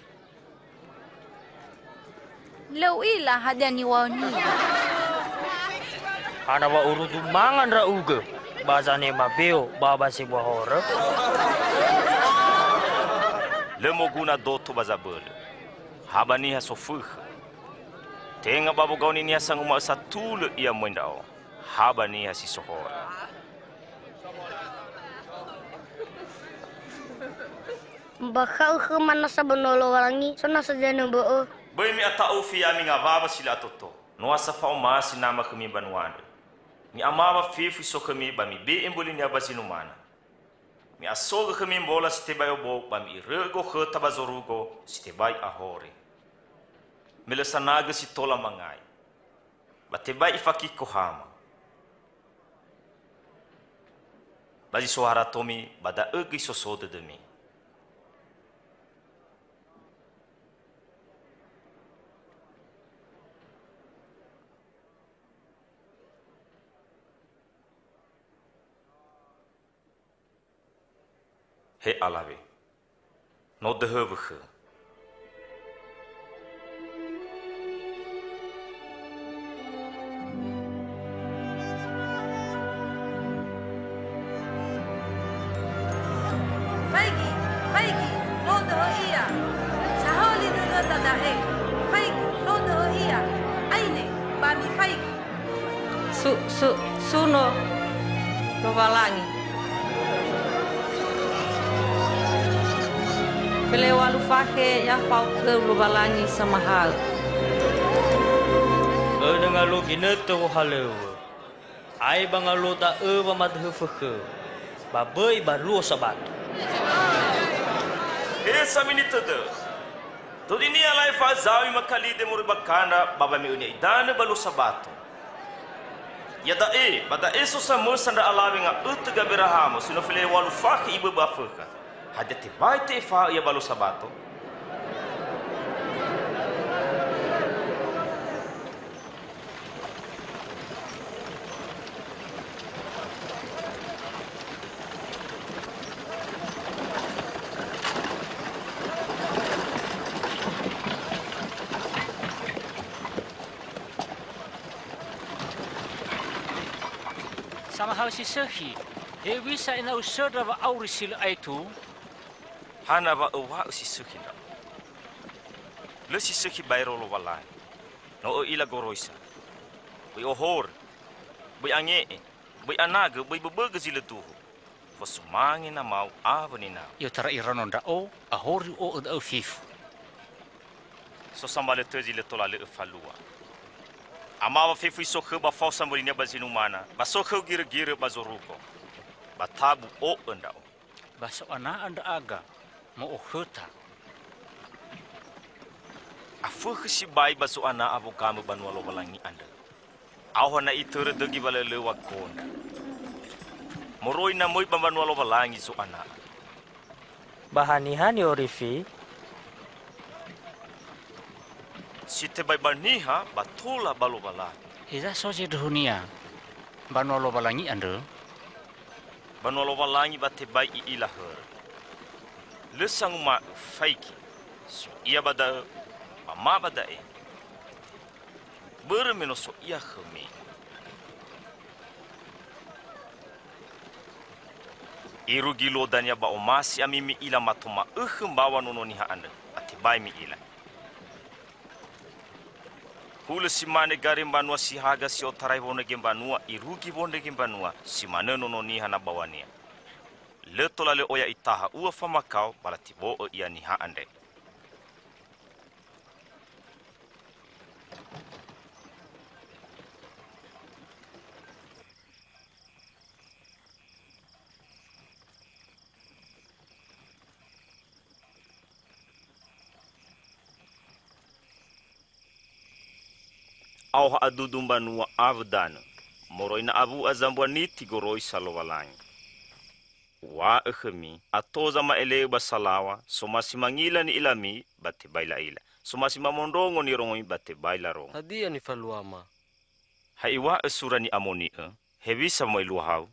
Lö u'ila hadia niŵa'önia. Hana wa urudu manga ndra'ugö, ba zanema beo ba ba sebua horö? Lö moguna doto ba zabölö, ha ba niha sofökhö. Tenga ba wogaoni niha sanguma'ö satulö ia möi ndra'o, ha ba niha si so horö. Ombakha'ö khöma nasa banua Lowalangi, so nasa zanö bö'ö. Böi mi'ata'ufi ya'ami ngawawa si lö atoto. No asa fa'omasi Nama khömi mbanua andrö. Mi'amawa fefu so khömi ba mibe'e mbölinia ba zi numana. Mi'asogö khömi mbola si tebai obou ba mi'irö'ö gokhöta ba zorugo si tebai ahori. Me lö sanagö si tola mangai. Ba tebai ifakiko hama. Ba zi so haratomi, ba da'ö göi soso dödömi. He alawe, no döhö wökhö. Faigi, faigi, no döhö ia. Saholi dödöda da'e. Faigi, no döhö ia. Aine, ba mifaigi. Su, su, suno Lowalangi. Felewalu fakhe ya fao khöu Lowalangi samahaö. Önö ngalu ginötö wohalöŵö. Ai ba ngaluo da'ö wamadöhö fökhö, ba böi ba luo Sabato. He samini tödö. Dödönia la'e fa'azawi makalide moroi ba kandra ba wame'önia idanö ba luo Sabato. Iada'e, ba da'e so samösa ndra alawe nga'ötö Gaberahamo si no felewalu fakhe iböbö Afökha. Hadia tebai te'efa'ö ia ba luo Sabato? Samahaö si sökhi, hewisa ena'ö usöndra wa'auri si lö aetu? Hana wa öŵa'ö si sökhi ndra'o? Lö si sökhi baero Lowalangi. No ö'ila goroisa. Böi ohorö, böi ange'e, böi anagö, böi böbögö zi lö duhu. Fosumange namau awö ninau. I'otara iraono ndra'o, ahori u'o'ö da'ö fefu. So sambalö tö zi lö tola lö öfalua. Amawa fefu isokhö ba fao sambölinia ba zinumana, ba sokhöu girögirö ba zorugo. Ba tabu o'ö ndra'o. Ba so'ana'a ndra'aga mo'okhöta. Afökhö sibai ba zo'ana'a wogamö banua Lowalangi andrö. Aoha na itörö dögi walölöŵa gondra. Moroi na möi ba mbanua Lowalangi zo'ana'a. Ba haniha ni'orifi? Si tebai ba niha ba tola ba Lowalangi. Heza so zindröhunia mbanua Lowalangi andrö? Banua Lowalangi ba tebai i'ila hörö. Lö sanguma'ö faigi, so ia ba da'ö, ba ma ba da'e. Börö me no so ia khömi. Irugi luo dania ba omasi ami mi'ila mato ma'ökhö mbaŵa Nono Niha andrö, ba tebai mi'ila. Hulö si mane gari mbanua si haga si otarai wondrege mbanua irugi wondrege mbanua, si manö Nono Niha na baŵania. Lö tola lö oya itaha ua famakao ba latibo'ö ia niha andre. Aoha adudu mbanua awö danö, moroi na awu'a zambua niti goroisa Lowalangi. Uŵa'ö khömi, ato zama'ele'ö ba salaŵa, somasi mangila ni'ilami, ba tebai la'ila. Somasi mamondrongo nirongomi, ba tebai larongo. Hadia nifaluama? Ha iŵa'ö sura ni'amoni'ö, hewisa wama'eluahau?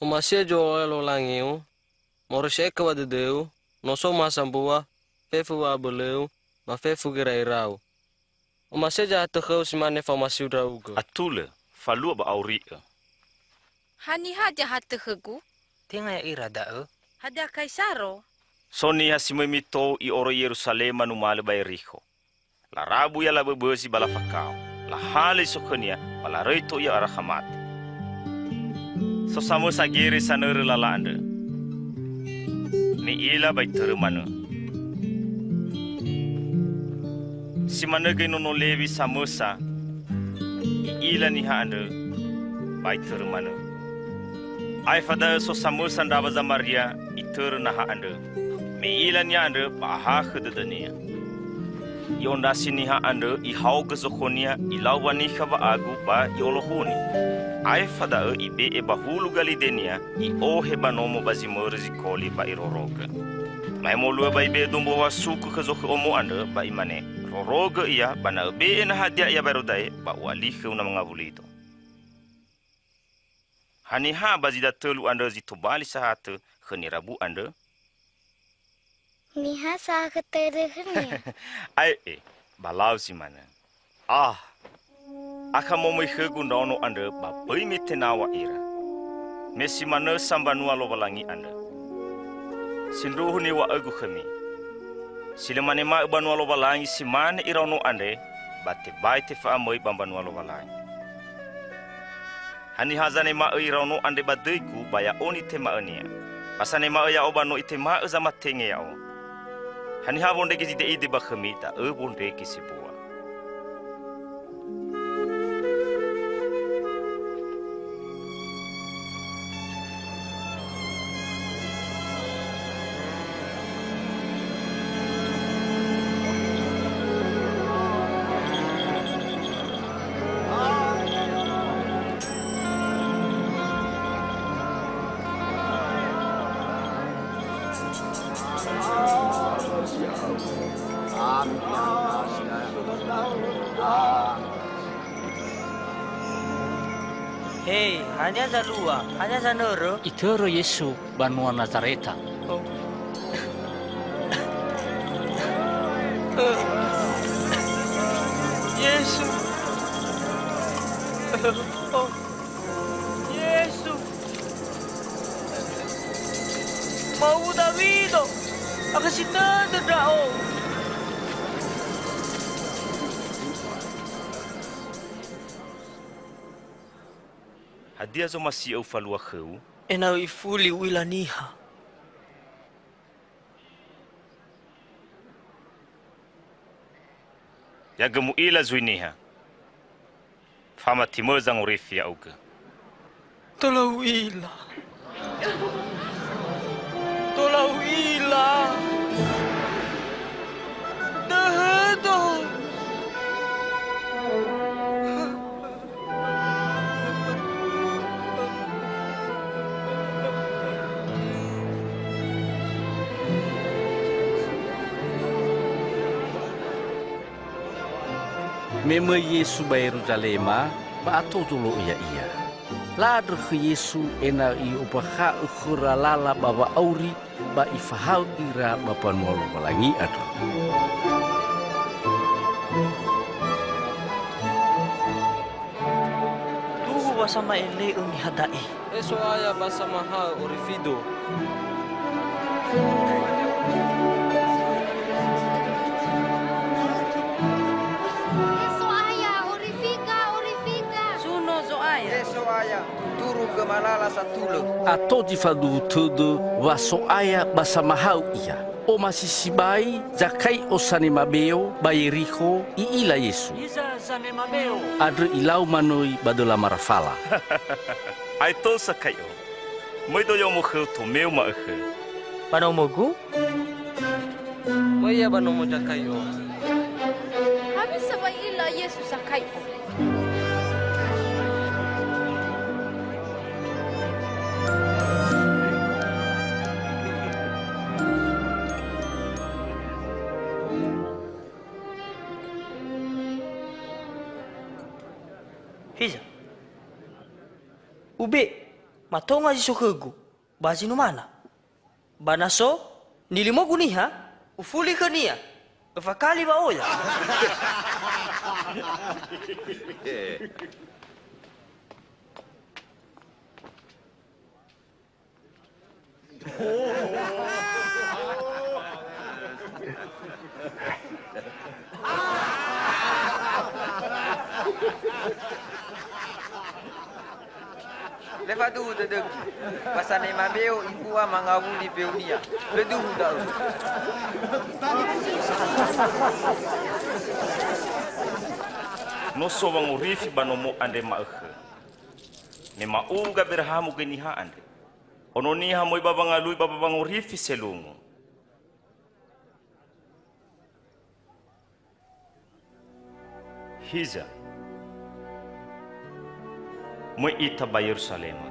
Omasi'ö zo'aya Lowalangiu, moroi si aekha ba dödöu, no so ma sambua, fefu wa'abölöu, ba fefu gera'erau. Omasi'ö zahatö khöu si mane fa'omasiu ndra'ugö. Atulö, falua ba auri'ö. Haniha zahatö khögu? Tenga ya'ira da'ö. Hadia Kaisaro? So niha si möi mitou i'oroi Yeruzalema numalö ba Yerikho. Larabu ia laböbözi ba lafakao. Lahalö isokhönia, ba laröi to ia arakha mate. So samösa gere sanörö lala andrö. Mi'ila ba itörö manö. Si manö göi nono Lewi samösa i'ila niha andrö ba itörö manö. Aefa da'ö so samösa ndrawa Zamaria itörö naha andrö. Me i'ila niha andrö ba ahakhö dödönia. I'ondrasi niha andrö, ihaogö zokhonia, ilau wanikha wa'agu ba i'olohuni. Aefa da'ö ibe'e ba hulu galidenia, i'ohe ba nomo ba zi mörö zikoli ba irorogö. Ma'emolua ba ibe'e dombua wasuku khö zokhö omo andrö ba imane, "Rorogö ia, ba na öbe'e na hadia ia baero da'e, ba u'ali khöu na mangawulido." Haniha ba zi datölu andrö zi tobali sahatö khö nirabu andrö? Niha sa'akhö tödö khönia. Ae'e, ba lau zi manö. Ah, akha momöi khögu ndraono andrö ba böi me tenaw̃a ira. Me si manö sa mbanua Lowalangi andrö. Sindruhu niŵa'ögu khömi. Si lö manema'ö banua Lowalangi si mane iraono andre, ba tebai tefa'amöi ba mbanua Lowalangi. Haniha zanema'ö iraono andre ba döigu, ba ya'o nitema'önia. Ba sanema'ö ya'o ba no itema'ö zamatenge ya'o. Haniha wondrege zide'ide ba khömi, da'ö wondrege sebua. He, haniha zalua? Haniha zanörö? Itörö Yesu banua Nazareta. Oh. Yesu. Oh. Yesu. Ma'uwu Dawido, akhösi tödö ndra'o. Hadia zomasi'ö ufalua khöu? Ena'ö ifuli u'ila niha. Ya gö mu'ila zui niha. Famatimö zangorifi ya'ugö. Tola u'ila. Tola u'ila. Döhödo. Me möi Yesu ba Yeruzalema, ba ato zolo'ö Ya'ia. La'andrö khö Yesu ena'ö I'ombakha'ö khöra lala ba wa'auri ba Ifahaö ira ba mbanua Lowalangi andrö. Duhu wa sama'ele'ö niha da'e. He So'aya, ba samahaö orifido. He So'aya, orifika, orifika. Suno Zo'aya. He So'aya, tuturu gömalala satulö. Ato zi faduhu tödö wa So'aya ba samahaö Ia. Omasi sibai Zakai'o sanema beo ba Yerikho, i'ila Yesu. Hiza zanema beo. Andrö ilau manöi ba döla marafala. Aetou Zakai'o, möido yomo khöu tomeu ma'ökhö. Ba nomogu? Möi ia ba nomo Zakai'o. Hewisa wa i'ila Yesu Zakai'o? Hiza? Ube, matonga zi so khögu, ba zi numana. Ba na so nilimogu niha, ufuli khönia, öfakali ba oya. Lö faduhu dödögu, ba sanema beo imbua mangawuli beonia. Lö duhu da'ö. No so wangorifi ba nomo andre ma'ökhö. Me ma'uwu Gaberahamo göi niha andre. Ono Niha möi ba wangalui ba wangorifi selungu. Hiza, möi ita ba Yerusalema.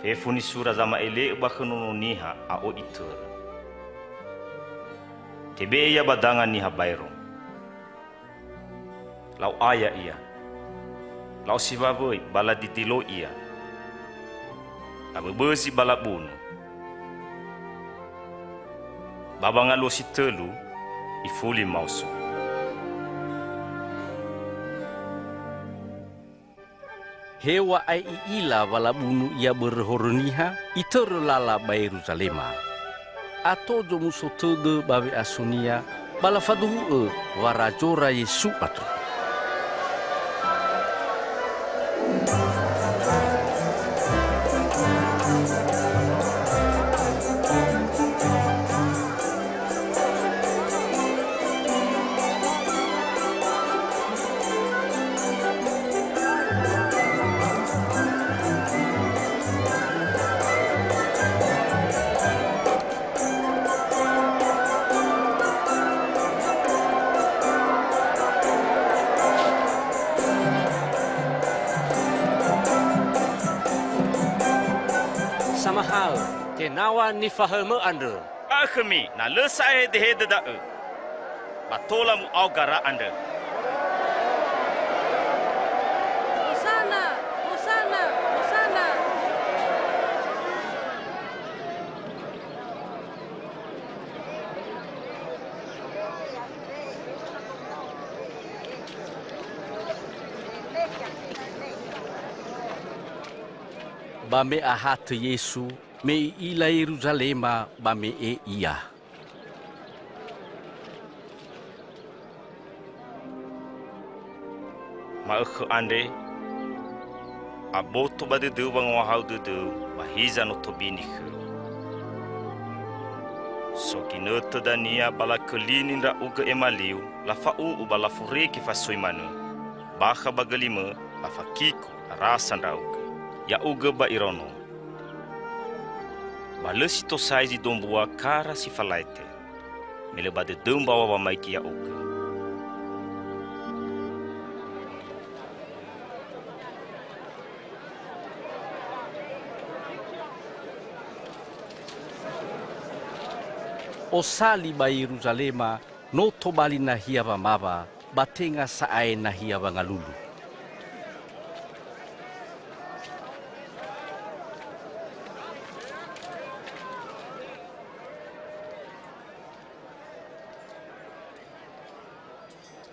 Fefu nisura zama'ele'ö ba khö Nono Niha, a oi itörö. Tebe'e ia ba danga niha baero. La'o'aya ia. La'osiwawöi ba ladidiloi ia. Laböbözi ba labunu. Ba wangalua si tölu, ifuli maoso. Heŵa'ae i'ila wa labunu Ia börö horö niha, itörö lala ba Yeruzalema. Ato zomuso tödö ba we'asonia, ba lafaduhu'ö wa razora Yesu andrö. Samahaö, tenaw̃a nifahaömö andrö. Ba khömi, na lö sa'ae hedehede da'ö, ba tola mu'ao gara andrö. Hosana! Hosana! Hosana! Ba me ahatö Yesu, me i'ila Yeruzalema ba me'e Ia. Ma'ökhö andre, aboto ba dödöu wangohahau dödöu, ba hiza no tobini khöu. So ginötö dania ba lakölini ndra'ugö emaliu, lafa'u'u ba laforege fasoi manö. Bakha ba gölimö, lafakiku, larasa ndra'ugö. Ya'ugö ba iraono. Ba lö si tosai zi dombua kara si falaete, me lö ba dödöu mbaŵa wamaigi ya'ugö. Osali ba Yeruzalema, no tobali nahia wamaŵa, ba tenga sa'ae nahia wangalulu.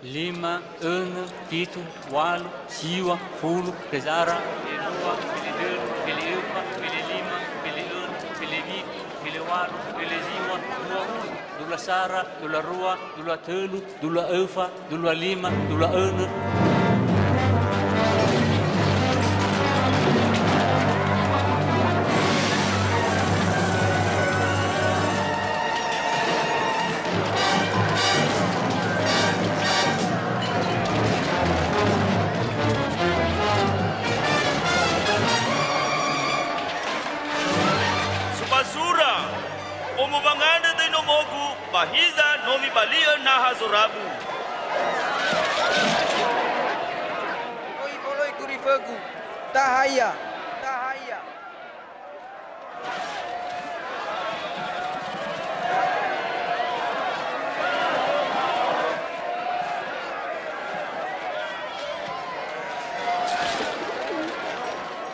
Lima, önö, fitu, ŵalu, siŵa, fulu, fezara, felelua, felelölu, fele'öfa, felelima, fele'önö, felefitu, feleŵalu, feleziŵa, dua'ulu, dua sara, dua rua, dua tölu, dua öfa, dua lima, dua önö. Sumazura, omo wangandrö döi nomogu, ba hiza no mibali'ö naha zorabu. Oi, boloi gurifögu. Taha ia, taha ia.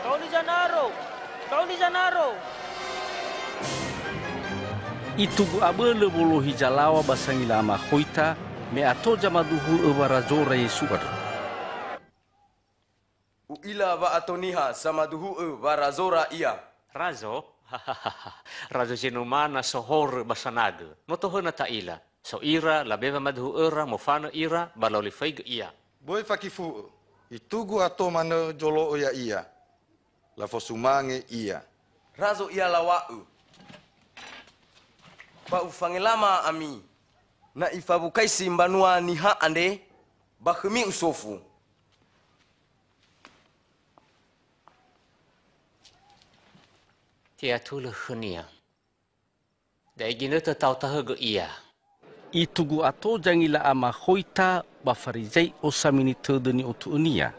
Kaoni zanaro! Kaoni zanaro! Itugu abölö wolohi zalaŵa ba sangila amakhoita, me ato zamaduhu'ö wa razora Yesu andrö. U'ila wa ato niha samaduhu'ö wa razora ia. Razo? Razo zinumana so horö ba sanagö. No tohöna ta'ila. So ira labe wamaduhu'öra mofanö ira ba la'olifaigö ia. Böi fakifu'ö. Itugu ato manö zolo'ö ya'ia. Lafosumange ia. Razo ia laŵa'ö. Ba ufangelama ami. Na ifawukaisi mbanua niha andre, ba khömi usofu. Te'atulö khönia. Da'e ginötö ta'ota'ögö ia. Itugu ato zangila amakhoita ba Farizai'o samini tödö ni'otu'önia.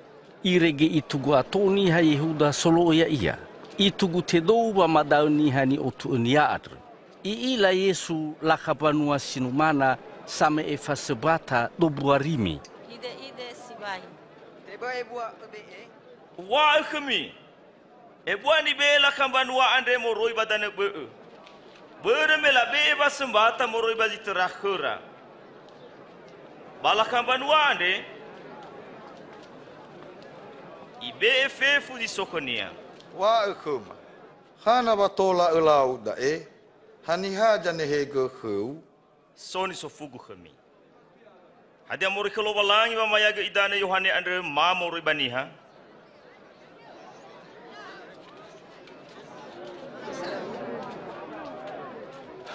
Irege itugu ato niha Yehuda solo'ö ya'ia. Itugu tedou wamada'ö niha ni'otu'önia andrö. I'ila Yesu lakha mbanua sinumana same'e fasömbata dombua rimi. Ide'ide sibai. Tebai ebua öbe'e. Uŵa'ö khömi, ebua nibe'e lakha mbanua andre moroi ba danö bö'ö. Börö me labe'e wasömbata moroi ba zi töra khöra. Ba lakha mbanua andre, ibe'e fefu zi so khönia. Wa'ö khöma, hana wa tola ölau da'e? Haniha zanehegö khöu? So nisofugu khömi. Hadia moroi khö Lowalangi wamayagö idanö Yohane andrö ma moroi ba niha?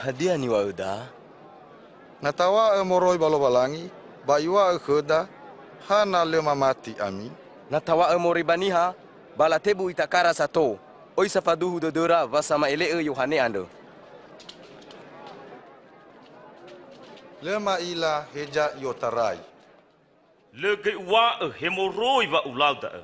Hadia niŵa'öda? Na tawa'ö moroi ba Lowalangi, ba iŵa'ö khöda, hana lö mamati ami? Na tawa'ö moroi ba niha, ba latebu itakara sato, oi sa faduhu dödöra wa sama'ele'ö Yohane andrö. Lö ma'ila heza i'otarai. Lö göi uŵa'ö he moroi wa ulau da'ö.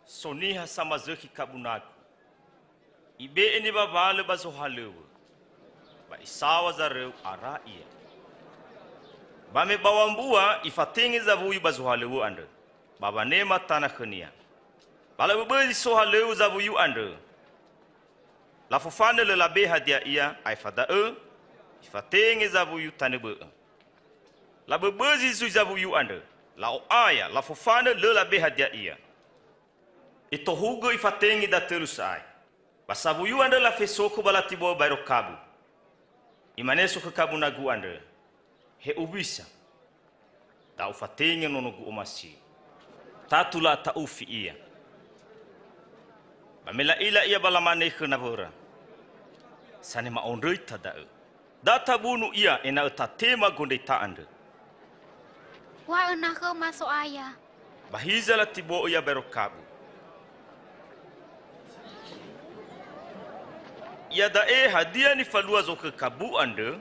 So niha samazökhi kabu nagu. Ibe'e niwawalö ba zohalöŵö, ba isaŵa zaröu ara ia. Ba me baŵa mbua ifatenge zawuyu ba zohalöŵö andrö, ba wanema tana khönia. Ba laböbözi sohalöŵö zawuyu andrö. Lafofanö lö labe hadia ia, aefa da'ö ifatenge zawuyu tanö bö'ö. Laböbözi zui zawuyu andrö, la'o'aya, lafofanö lö labe hadia ia. Itohugö ifatenge datölu sa'ae. Ba sawuyu andrö lafesokho ba latibo'ö baero kabu. Imane sokhö kabu nagu andrö, "He owisa, da ufatenge nonogu omasi. Tatu la'ata'ufi ia." Ba me la'ila ia ba lamane khö nawöra, "Sanema ondröita da'ö. Da tabunu ia ena'ö tatema gondröita andrö." Wa'ö na khöma, So'aya. Ba hiza latibo'ö ia baero kabu. Iada'e hadia nifalua zokhö kabu andrö?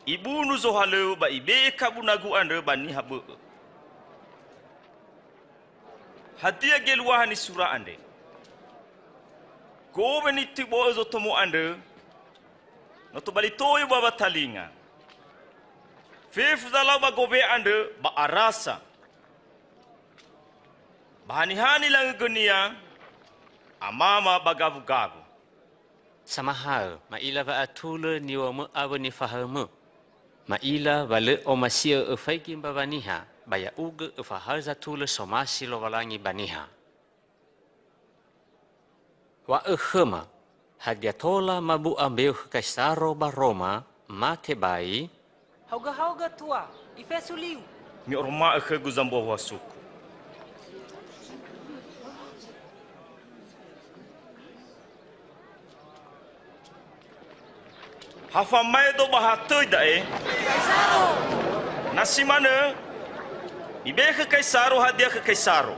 Ibunu zohalöŵö ba ibe'e kabu nagu andrö ba niha bö'ö. Hadia geluaha nisura andre? Gowe nitibo'ö zotomo andrö, no tobali toyo ba watalinga. Fefu zalau ba gowe andrö ba arasa. Ba haniha nilangögönia, amama ba gawugawu. Samahaö, ma'ila wa'atulö niŵa'ömö awö nifahaömö. Ma'ila wa lö omasi'ö öfaigi mbawa niha, ba ya'ugö öfahaö zatulö somasi Lowalangi ba niha. Wa'ö khöma, hadia tola mabu'a mbeu khö Kaisaro ba Roma, ma tebai? Haogö-haogö tua, ifesu liu. Mi'oroma'ö khögu zambua wuasuku. Ha famaedo ba ha töi da'e? Na si manö, mibe'e khö Kaisaro hadia khö Kaisaro.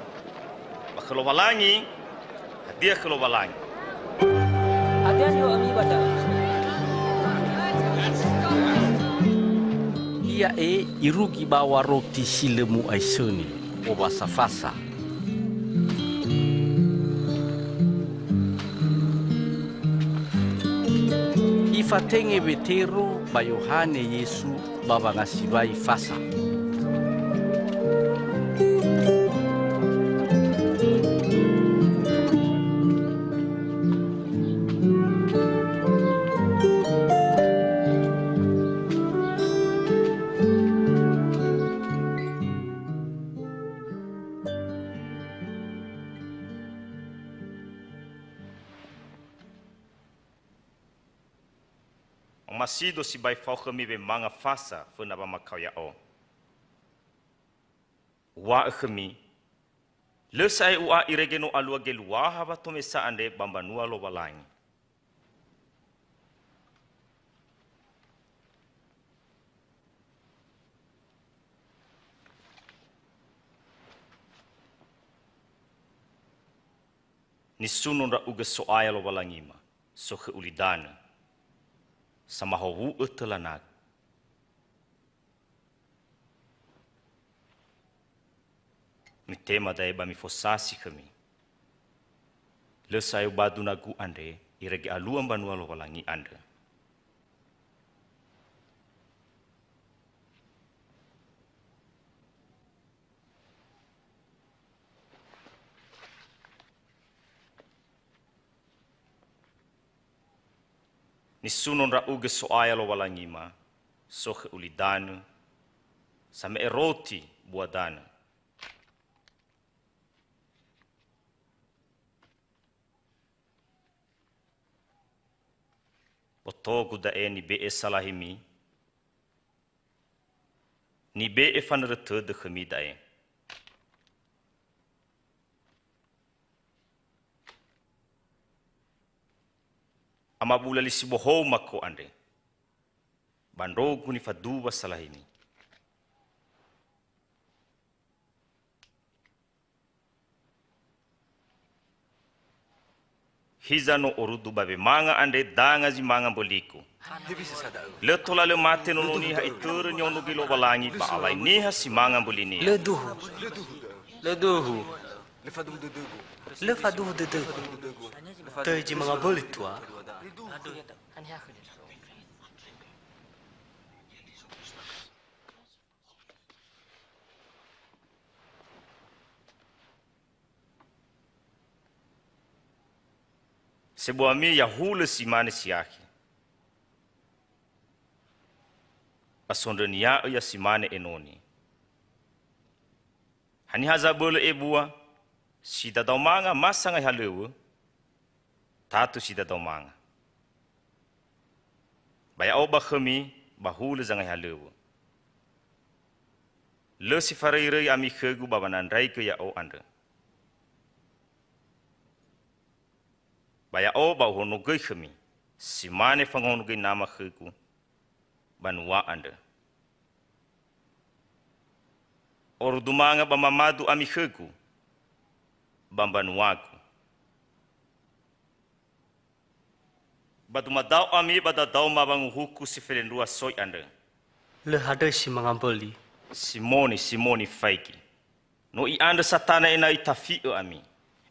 Ba khö Lowalangi, hadia khö Lowalangi. Hadia niŵa'ömi ba da'ö? Ia'e irugi baŵa roti si lö mu'aisöni, owasa fasa. Ifatenge Wetero ba Yohane Yesu ba wangasiwai fasa. Omasido sibai fao khömi wemanga fasa föna wamakao ya'o. Uŵa'ö khömi, lö sa'ae u'a irege no alua geluaha watomesa andre ba mbanua Lowalangi. Nisuno ndra'ugö So'aya Lowalangima, sokhö ulidanö, samahowu'ö töla nagu. Mitema da'e ba mifosasi khömi. Lö sa'ae ubadu nagu andre Irege alua mbanua Lowalangi andrö. Nisuno ndra'ugö So'aya Lowalangima, sokhö ulidanö, same'e roti bua danö. Botogu da'e nibe'e salahimi, nibe'e fanörö tödö khömi da'e. Amabula li si bohou mako andre, ba ndrogu nifaduwa salahimi. Hiza no orudu ba wemanga andre danga zi manga mböligu. Lö tola lö mate nono niha itörö niono göi Lowalangi ba alai niha si manga mbölinia. Lö duhu. Lö duhu. Lö faduhu dödögu. Töi zi manga mböli tua. Sebuami ya hulö si mane siakhi. Ba sondrönia'ö ya si mane enoni. Haniha zabölö ebua, si dadao manga ma sangai halöŵö, tatu si dadao manga. Ba ya'o ba khömi, ba hulö zangai halöŵö. Lö si faröiröi ami khögu ba wanandraigö ya'o andrö. Ba ya'o ba uhonogöi khömi, si mane fangahonogöi Nama khögu, banua andrö. Orudu manga ba mamadu ami khögu, ba mbanuagu. Ba dumadao ami ba dadaoma wanguhuku si felendrua soi andrö. Lö handröi si manga mböli. Simoni, Simoni, faigi. No i'andrö Satana ena'ö itafi'ö ami.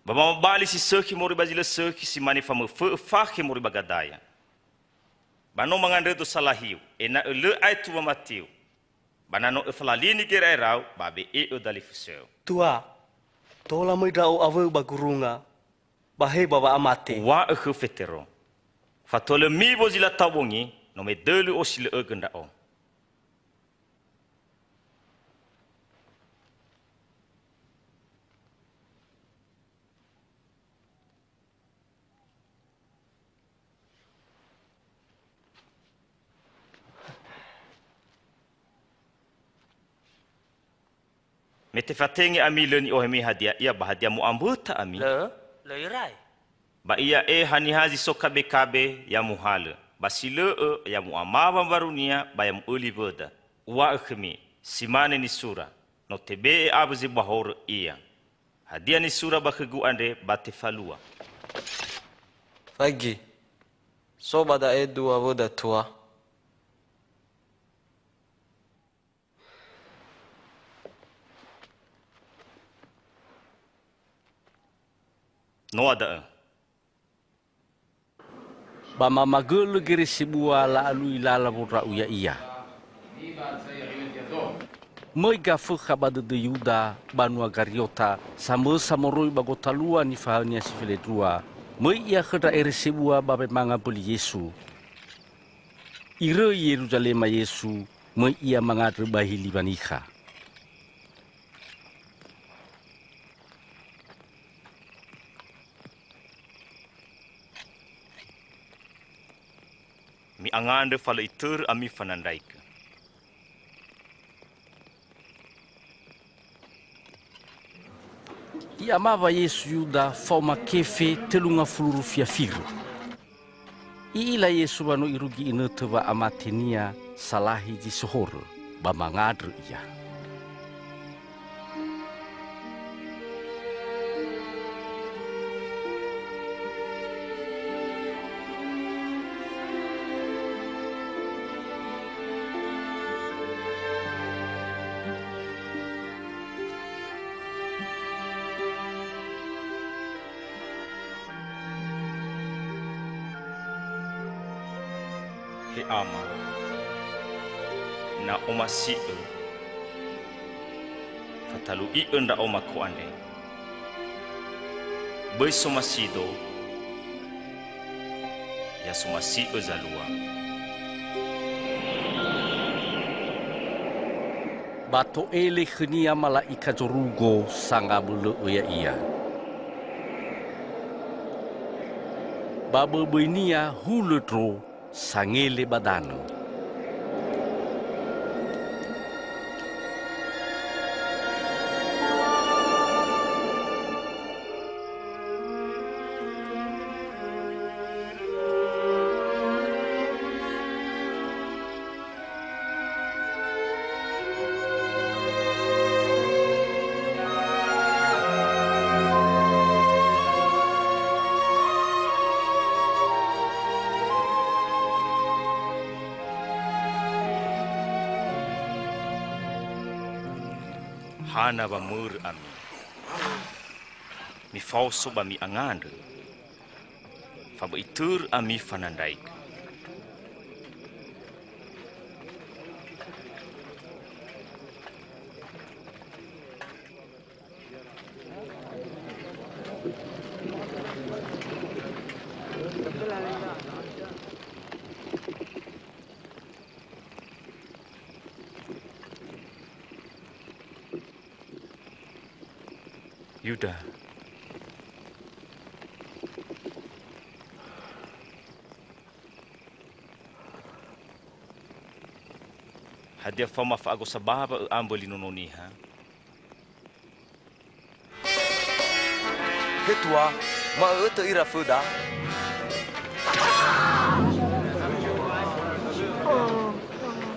Ba mamabali si sökhi moroi ba zi lö sökhi si mane famöfö'ö fakhe moroi ba gadaya. Ba no mangandrödo salahiu, ena'ö lö aetu wamatiu. Ba na no öfalalini gera'erau, ba be'e'ö dalifusöu. Tua, tola möi ndra'o awöu ba gurunga, ba he ba wa'amate. Uŵa'ö khö Fetero, fatölö miwo zi latau bongi, no medölö osilö'ögö ndra'o. Me tefatenge ami lö ni'ohemi hadia ia ba hadia mu'amböta ami? Lö, lö irai. Ba ia e haniha zi so kabe-kabe ya muhalö, ba si lö'ö ya mu'amawa mbarunia ba ya mu'öli wöda. Uŵa'ö khömi, si mane nisura, no tebe'e awö zi bahorö ia. Hadia nisura ba khögu andre ba tefalua. Faigi, so ba da'e dua wöda tua. Noa da'ö. Ba mamagölö gere sebua la'alui lala wondra'u ya'ia. Möi Gafökha ba dödö Yuda, banua Gariota, samösa moroi ba gotalua nifahaönia si felendrua. Möi ia khö ndra ere sebua ba wemanga mböli Yesu. Iröi Yeruzalema Yesu, möi ia mangandrö ba hili wanikha. Mi'angandrö fa lö itörö ami fanandraigö. I'amawa Yesu Yuda faoma kefe tölu ngafulu rufia firö. I'ila Yesu wa no irugi inötö wa'amatenia salahi zi so horö, ba mangandrö Ia. Ama, na omasi'ö, fatalu'i'ö ndra'o mako andre. Böi somasido, ya somasi'ö zalua. Ba to'ele khönia mala'ika zorugo sangabölö'ö ya'ia. Ba böböinia hulö ndro sangele ba danö. Hana wamörö ami? Mifaoso ba mi'angandrö, fa böi itörö ami fanandraigö. Yuda. Hadia faoma fa'agosa bawa ö'ambö li Nono Niha? He Tuha, ma'ö'ötö ira föda.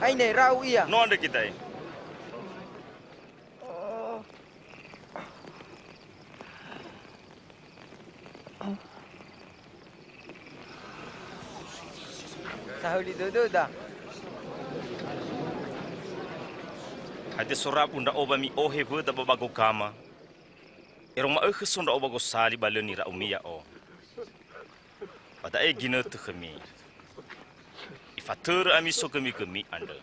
Aine, rahu ia. No andre kita, e. Sahöli dödöda. Hadia sorabu ndra'o ba mi'ohe wöda ba bago gama? Ero ma'ökhö so ndra'o ba gosali ba lö nira'umi ya'o. Ba da'e ginötö khömi. Ifatörö ami sogömigömi andrö.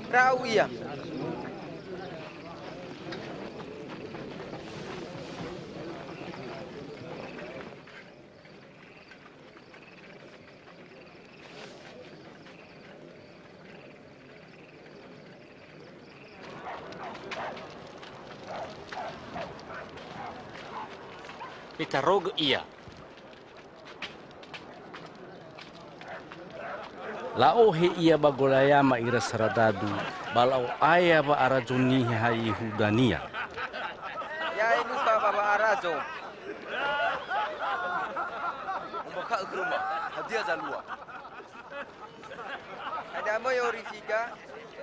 Rahu ia. Mitarogö ia. La'ohe ia ba golayama ira saradadu, ba la'o'aya wa'arazo niha Yehudania. Ya'e lufa ba wa'arazo. Ombakha'ö khöma, hadia zalua? Hadia möi orifiga,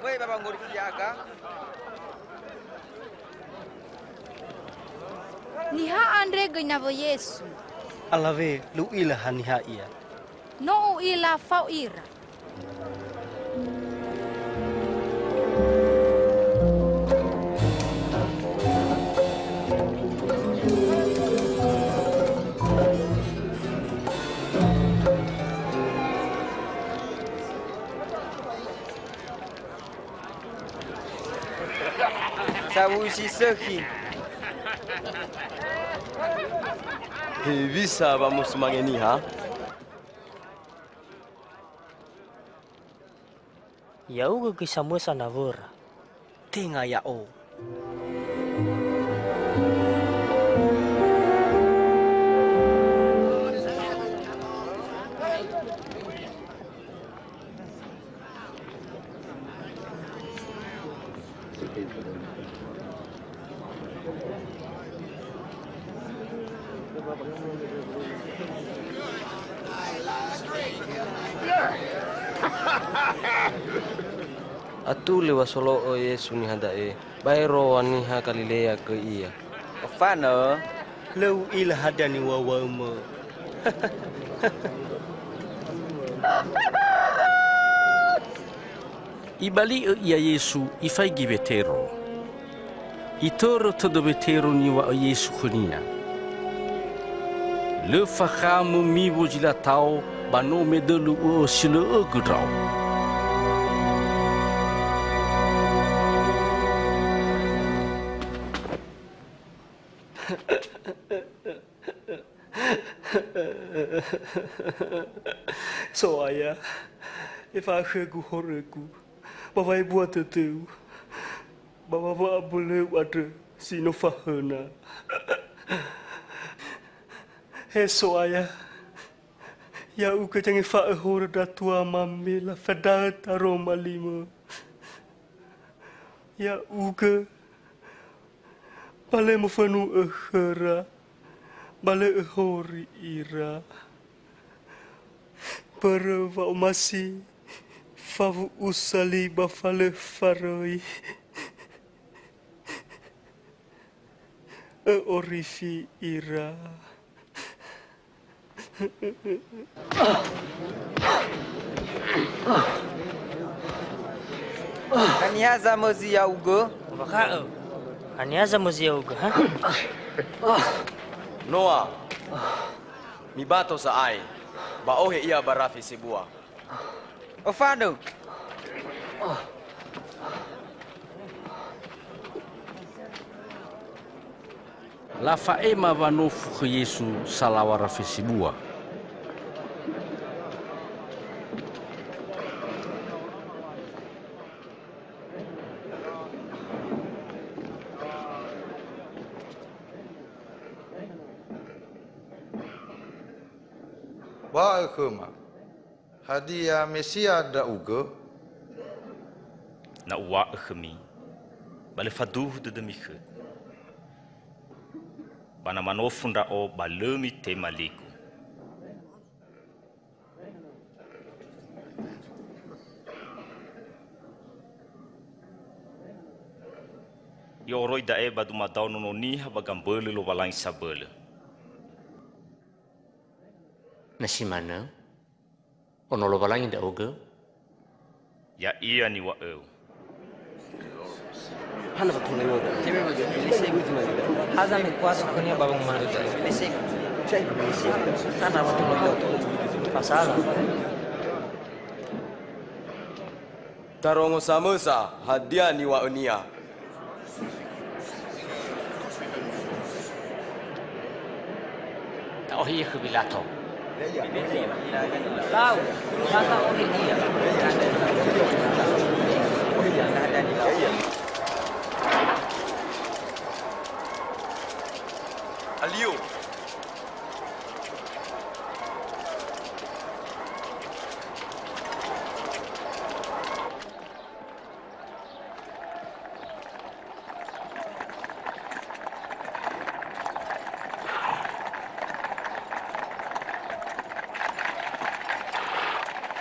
möi ba wangorifi aga? Niha andre göi nawö Yesu. Alawe, lö u'ila haniha ia. No u'ila, fao ira. Sawuyu si sökhi. Hewisa wamosumange niha? Ya'ugö göi samösa nawöra. Tenga ya'o. Atulö wa solo'ö Yesu niha da'e, baero wa niha Galilea göi ia. Ofanö, lö u'ila hadia niŵa'öŵa'ömö. Ibali'ö ia Yesu, ifaigi Wetero. Itörö tödö Wetero niŵa'ö Yesu khönia, "Lö fakhamö miwo zi latao, ba no medölö u'o'ö si lö õgö ndra'o." So'aya, efa'akhögu horögu, ba wa'ebua dödöu, ba wa'abölöu andrö si no fahöna. He So'aya, ya'ugö zangefa'ö horö ndra tuama me lafadanö daroma limö. Ya'ugö, ba lö mofanu'ö khöra, ba lö öhori ira. Börö wa'omasi fawu'usa li ba fa lö faröi. Ö'orifi ira. Haniha zamözi ya'ugö? Ombakha'ö. Haniha zamözi ya'ugö, ha? Noa, mibato sa'ae, ba ohe ia ba rafe sebua. Ofanö. Lafa'ema wanofu khö Yesu salaw̃a rafe sebua. Wa'ö khöma, "Hadia Mesia ndra'ugö?" Na uŵa'ö khömi, ba lö faduhu dödömi khögu. Ba na manofu ndra'o, ba lö mitema ligu. I'oroi da'e ba dumadao Nono Niha ba gambölö Lowalangi sabölö. Na si manö, Ono Lowalangi ndra'ugö? Ya'ia niŵa'öu. Hana wa tungai wada. Haza me kuasa khönia ba wangumanö da'e. Hana wa tungai wada. Fasala. Tarongo samösa hadia niŵa'önia. Ta'ohe ia khö Wilato. Lau, ba ta'ohe ia. Alio.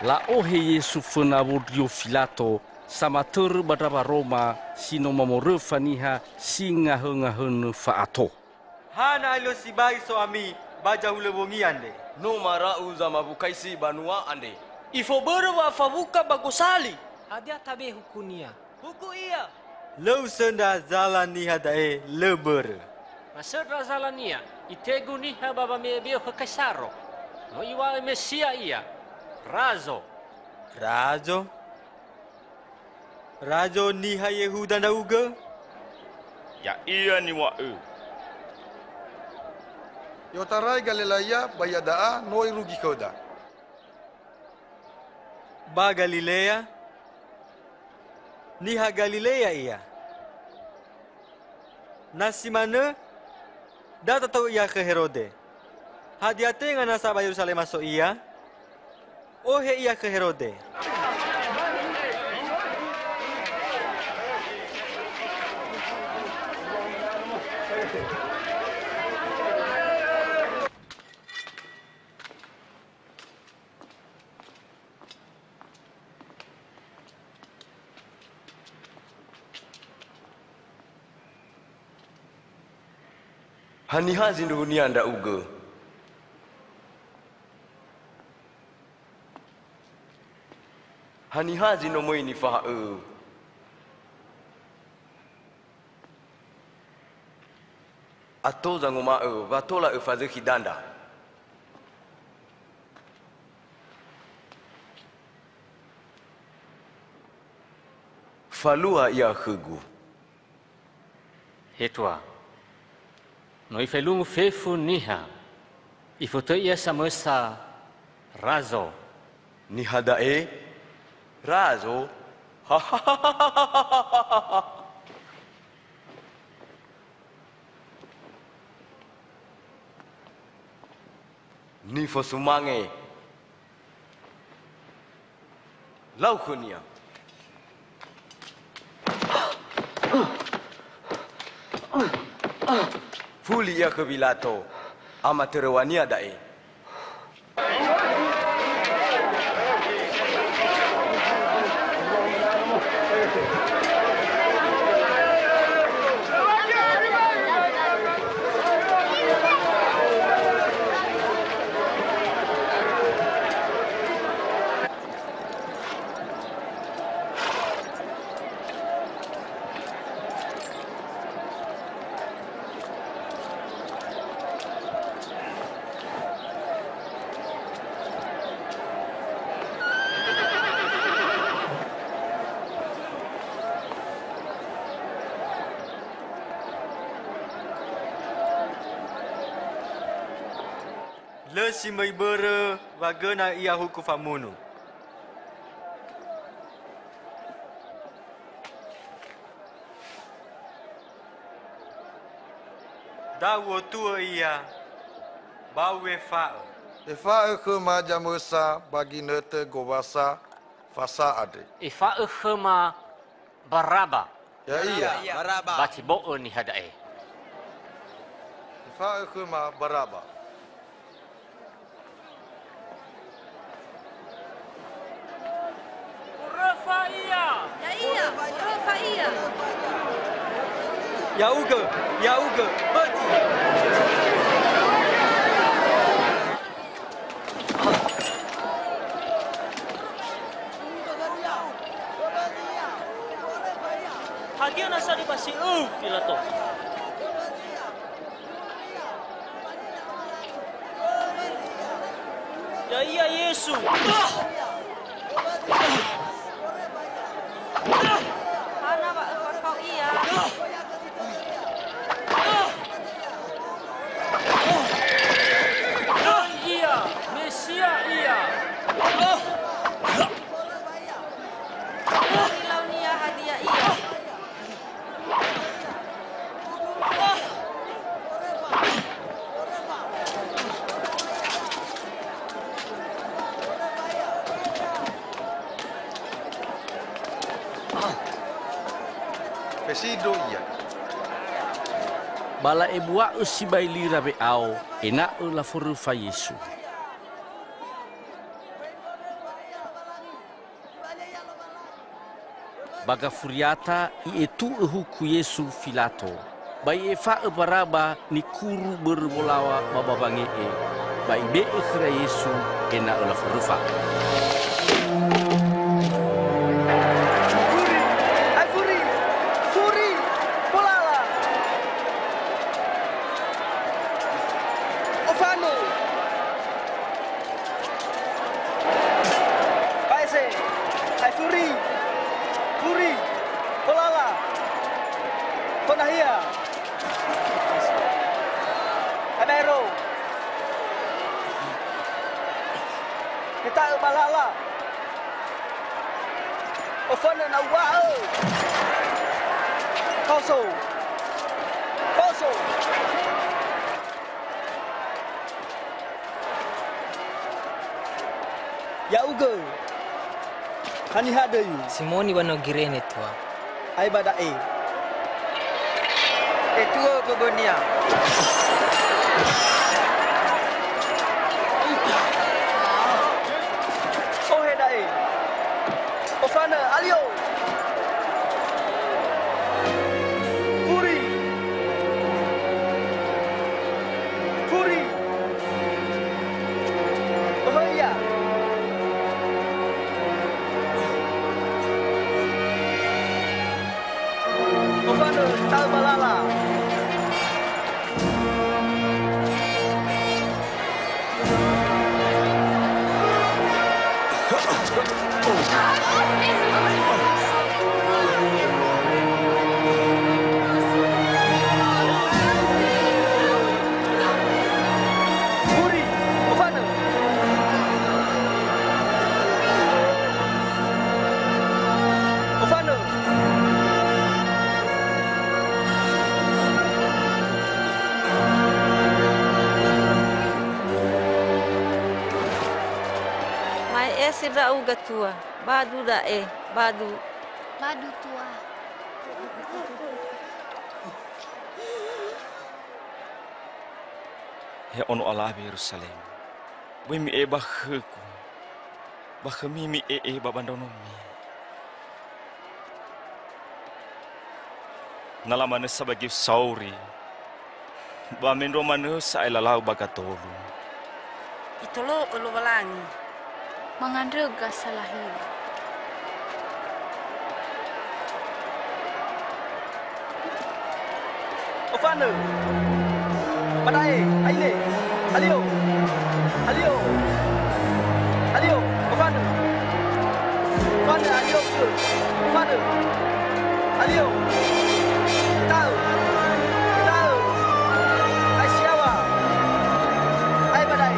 La'ohe Yesu föna wondrio Filato, samatörö ba ndrawa Roma si no mamoröfa niha si ngahöngahönö fa'ato. Hana alio sibai so ami ba zahulö wongi andre? No mara'u zamawukaisi banua andre. Ifobörö wa'afawuka ba gosali. Hadia tabe hukunia? Huku ia. Lö usöndra zala niha da'e lö börö. Masöndra zalania, itegu niha ba wame'e beo khö Kaisaro. No iŵa'ö Mesia ia, razo. Razo? Razo niha Yehuda ndra'ugö? Ya'ia niŵa'ö. I'otarai Galilea ba iada'a no irugi khöda. Ba Galilea? Niha Galilea ia. Na si manö, da tata'u ia khö Herode. Hadia tenga nasa ba Yeruzalema so ia? Ohe ia khö Herode. Haniha zindruhunia ndra'ugö? Haniha zi no möi nifaha'öu? Ato zanguma'ö wa tola öfazökhi dandra. Falua ia khögu. He Tua, no ifaelungu fefu niha, ifotöi ia samösa razo. Niha da'e razo? Nifosumange. Lau khönia. Fuli ia khö Wilato, amatöröŵania da'e. Lö si möi börö wa göna ia huku famunu. Da u'otu'ö ia, ba u'efa'ö. Efa'ö khöma zamösa ba ginötö gowasa fasa andre. Efa'ö khöma Baraba. Ya'ia. Baraba. Ba tibo'ö niha da'e. Efa'ö khöma Baraba. Uröfa ia! Ya'ia! Uröfa ia! Ya'ugö! Ya'ugö! Bözi! Hadia nasa dibasi eu, Filato? Ya'ia Yesu. Hana wa öfakao ia. Ia, Mesia ia. Böi lau-Nia hadia ia. Fesindro ia. Ba la'ebua'ö sibai lira we'ao, ena'ö laforöfa Yesu. Ba gafuriata i'etu'ö huku Yesu Filato, ba i'efa'ö Baraba nikuru börö wolaŵa ba mbawa wange'e, ba ibe'e khöra Yesu ena'ö laforöfa. Furi! Ai furi! Furi! Polala! Ofanö! Fa'ese, ai furi, furi, kolala, konahia, ai baero, keta'ö ba lala, ofönö na uŵa'ö, kaoso, kaoso. Ya'ugö. Haniha döi? Simoni wa no Kirene, Tua. Ae ba da'e. Etu'ö göbönia. Ohe da'e. Ofanö, alio! Furi! Furi! Ohöi ia! Ofanö, ta'ö ba lala! Muri, ofanö. Ofanö. Ma'e'e si ndra'ugö, Tua. Badu da'e, badu. Badu, Tua. He ono alawe Yerusalema, böi mi'e'e ba khögu, ba khömi mi'e'e ba ba ndraonomi. Na lamanö sa ba geu sauri, ba mendrua manö sa'ae lalau ba gadolu. Itolo'ö Lowalangi. Mangandröga salahia. Ofanö. Ba da'e, aine. Alio. Alio. Alio. Ofanö. Ofanö, alio, ofanö. Alio. Ta'ö. Ta'ö. Ae siawa. Ae ba da'e.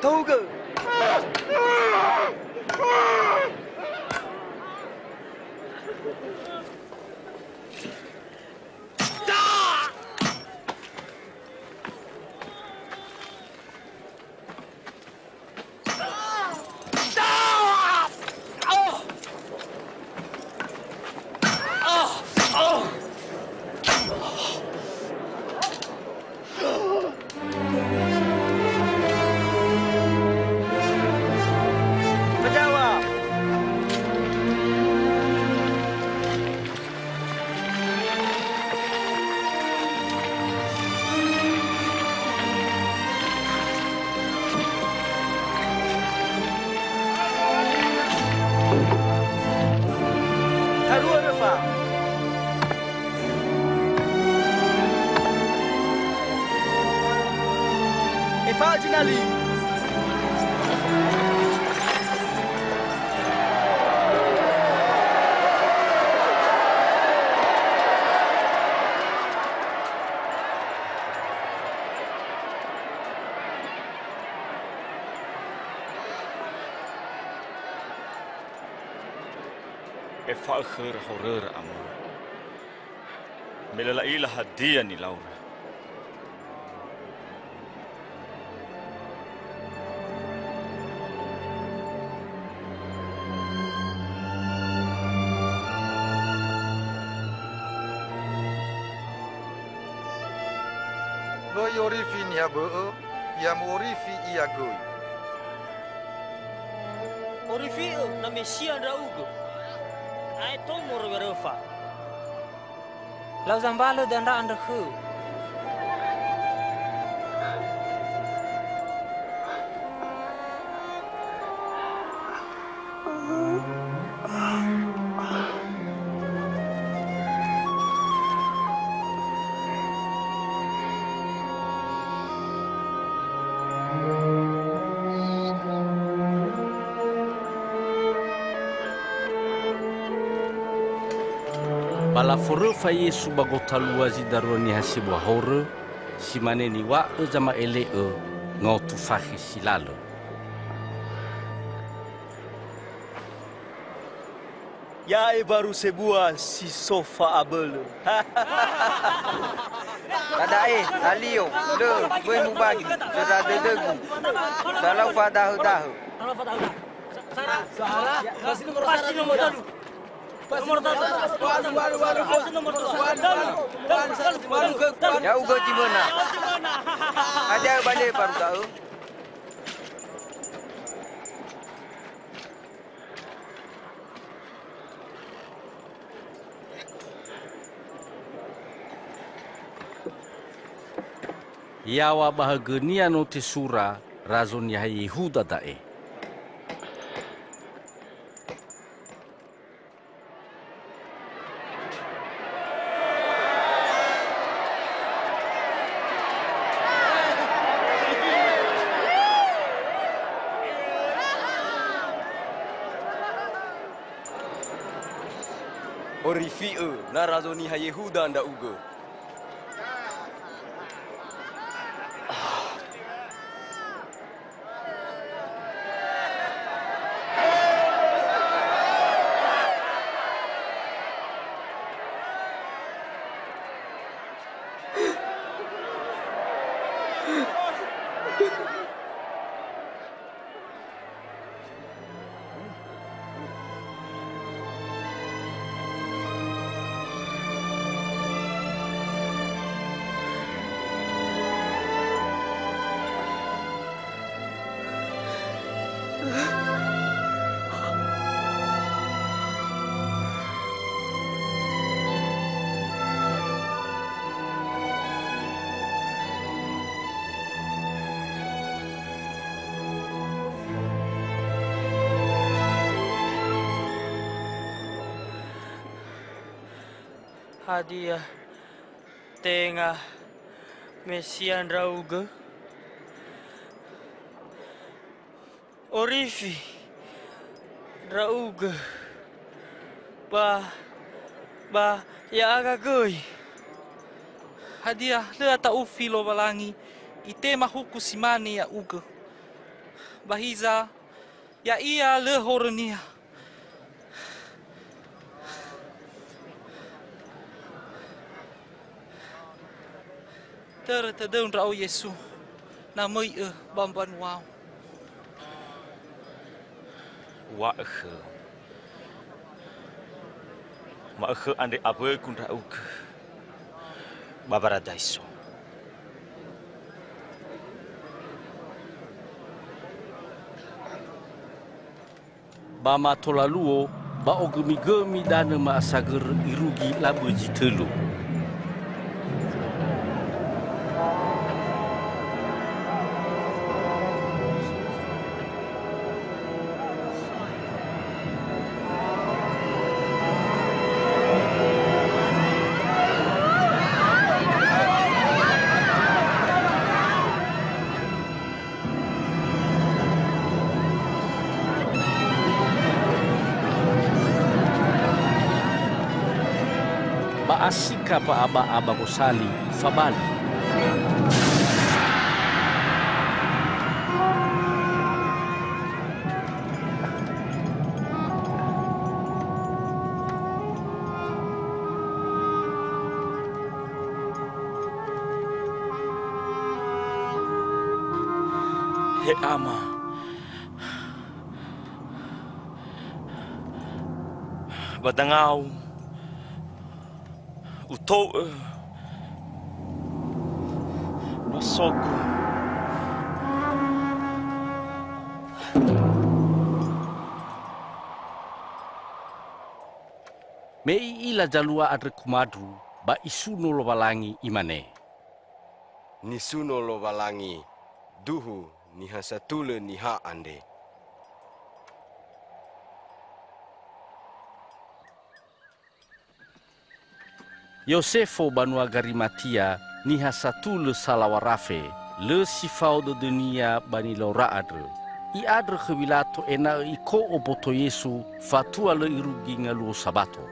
Taugö. Fajawa. Taruö röfa. Efa'ö zinali. Efa'ö khöra horöra, Ama. Me lö la'ila hadia nilaura. No i'orifi niha bö'ö, ya mu'orifi ia göi. Orifi'ö na Mesia ndra'ugö, aeto moroi waröfa. Lau zambalö dandra andrö khöu. Ba laforöfa Yesu ba gotalua zi darua niha sebua horö, si mane niŵa'ö zama'ele'ö ngaotu fakhe si lalö. Ya'e baru sebua si so fa'abölö. Ba da'e, alio, lö, böi mubagi, söndra dödögu. Salau fa'adahö-dahö. Pasti nomor tolu. Nomor tolu. Pasti nomor tolu. Nomor tolu. Ya'ugö zi möna. Hadia ba le baru da'ö? Yaŵa ba högönia no tesura, Razo Niha Yehuda da'e. Orifi'ö na Razo Niha Yehuda ndra'ugö. Hadia tenga Mesia ndra'ugö? Orifi ndra'ugö ba, ba ya'aga göi. Hadia lö ata'ufi Lowalangi, itema huku si mane ya'ugö? Ba hiza, ya'ia lö horönia. Törö tödöu ndra'o Yesu, na möi'ö ba mbanuau. Uŵa'ö khöu, ma'ökhö andre awögu ndra'ugö ba Baradaiso. Ba mato laluo, ba ogömigömi danö ma'asagörö irugi labö zi tölu. Ba asika ba'aba'a ba gosali, fabali. He Ama, ba dangau utou'ö nosogu. Me i'ila zalua andrö kumandru, ba isuno Lowalangi, imane, "Nisuno Lowalangi, duhu niha satulö niha andre." Yosefo banua Garimatia, niha satulö salaŵa rafe, lö si fao dödönia ba nilaura andrö. I'andrö khö Wilato ena'ö iko'o mboto Yesu, fatua lö irugi ngaluo Sabato.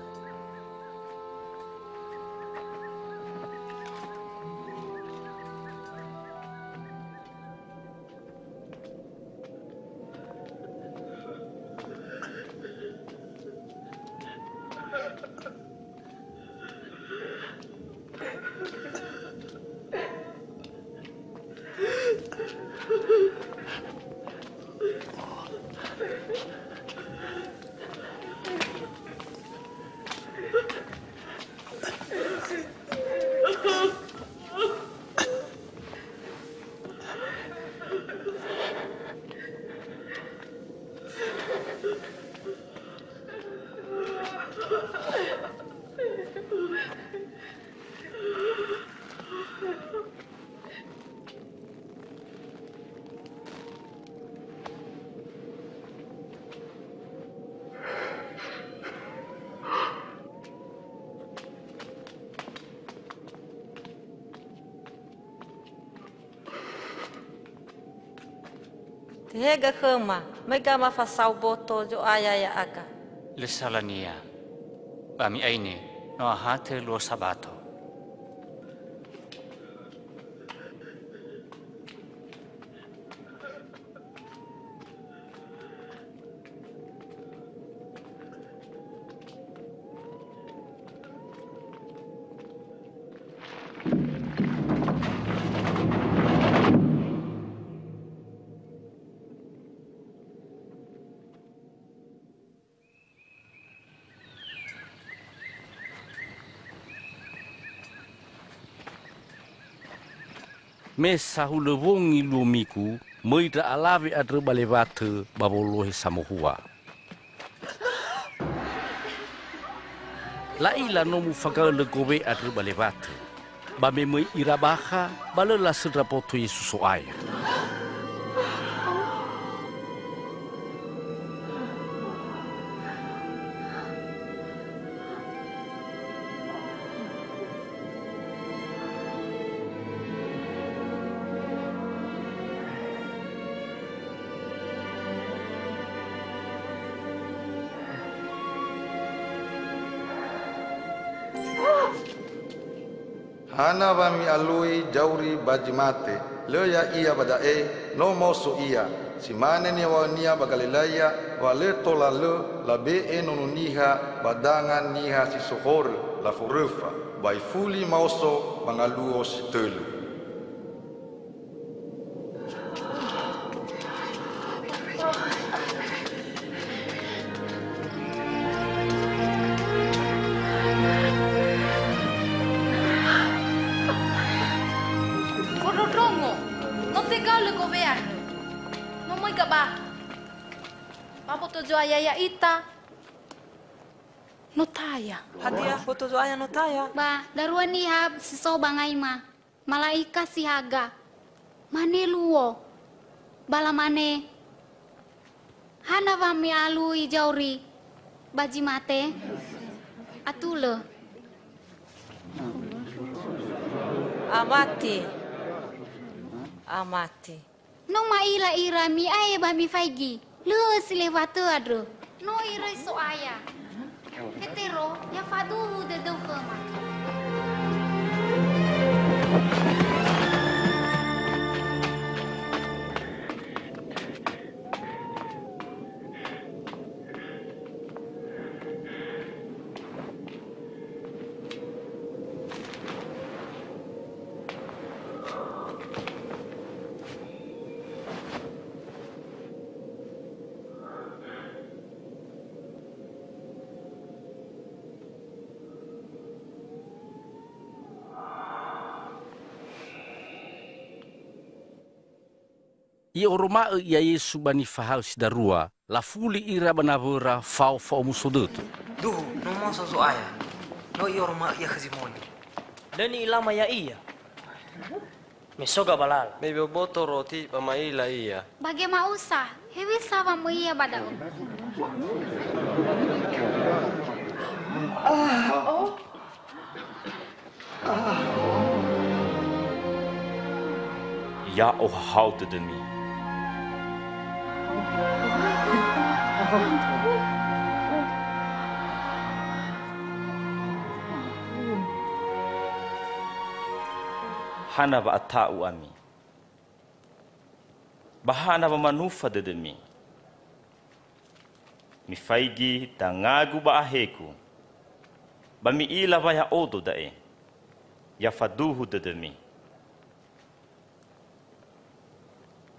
Tehegö khöma, möi gama fasau boto Zo'aya ya'aga. Lö salania, ba mi'aine, no ahatö luo Sabato. Me sahulö wongi luomigu, möi ndra alawe andrö ba lewatö ba wolohe samohua. La'ila no mufagaölö gowe andrö ba lewatö. Ba me möi ira bakha, ba lö lasöndra boto Yesu So'aya. Hana wa mi'alui zauri ba zi mate? Lö ya'ia ba da'e, no maoso ia. Si mane niŵa'önia ba Galilea, wa lö tola lö labe'e Nono Niha ba danga niha si so horö, laforöfa, ba ifuli maoso ba ngaluo si tölu. Fondrondrongo, no tegaölö gowe andrö. No möi gaba. Ba boto Zo'aya ya'ita, no taya. Hadia, boto Zo'aya no taya? Ba darua niha si so ba ngaima. Mala'ika si haga. Mane luo. Ba lamane, "Hana wa mi'alui zauri ba zi mate?" Atulö. Amati. Amati. No ma'ila ira mi'ae ba mifaigi. Lö si lewatö andrö. No iröi So'aya. Fetero, ya faduhu dödöu khöma. I'oroma'ö ia Yesu ba nifahaö si darua, lafuli ira ba nawöra fao fa'omuso dödö. Duhu, no maoso Zo'aya. No I'oroma'ö ia khö Zimoni. Lö ni'ilama ya'ia. Me so gabalala. Me iboboto roti ba ma'ila ia. Ba gema'usa, hewisa wa möi ia ba da'ö? Ya ohahau dödömi. Hana wa'ata'u ami? Ba hana wamanufa dödömi? Mifaigi danga-Gu ba ahe-Gu, ba mi'ila wa Ya'odo da'e, ya faduhu dödömi.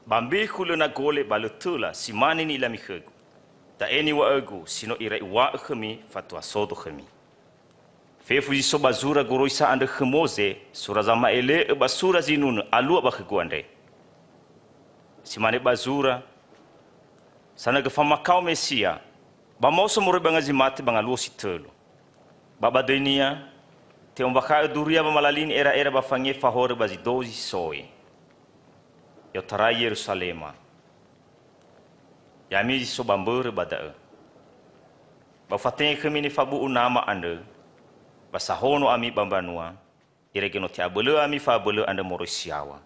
Ba mbekhu lö na gole ba lö töla, si mane ni'ilami khögu. Da'e niŵa'ögu, si no irai uŵa'ö khömi, fatua sodo khömi. Fefu zi so ba zura goroisa andrö khö Moze, sura zama'ele'ö ba sura zinunö alua ba khögu andre. Si mane ba zura, sanagö famakao Mesia, ba maoso moroi ba ngazi mate ba ngaluo si tölu. Ba ba döinia, te'ombakha'ö duria ba malali ni'era'era ba fangefa horö ba zi dozi soi. I'otarai Yeruzalema. Ya'ami zi so ba mbörö ba da'ö. Ba ufatenge khömi nifabu'u Nama andrö, ba sahono ami ba mbanua, irege no te'abölö ami fa'abölö andrö moroi si yaŵa.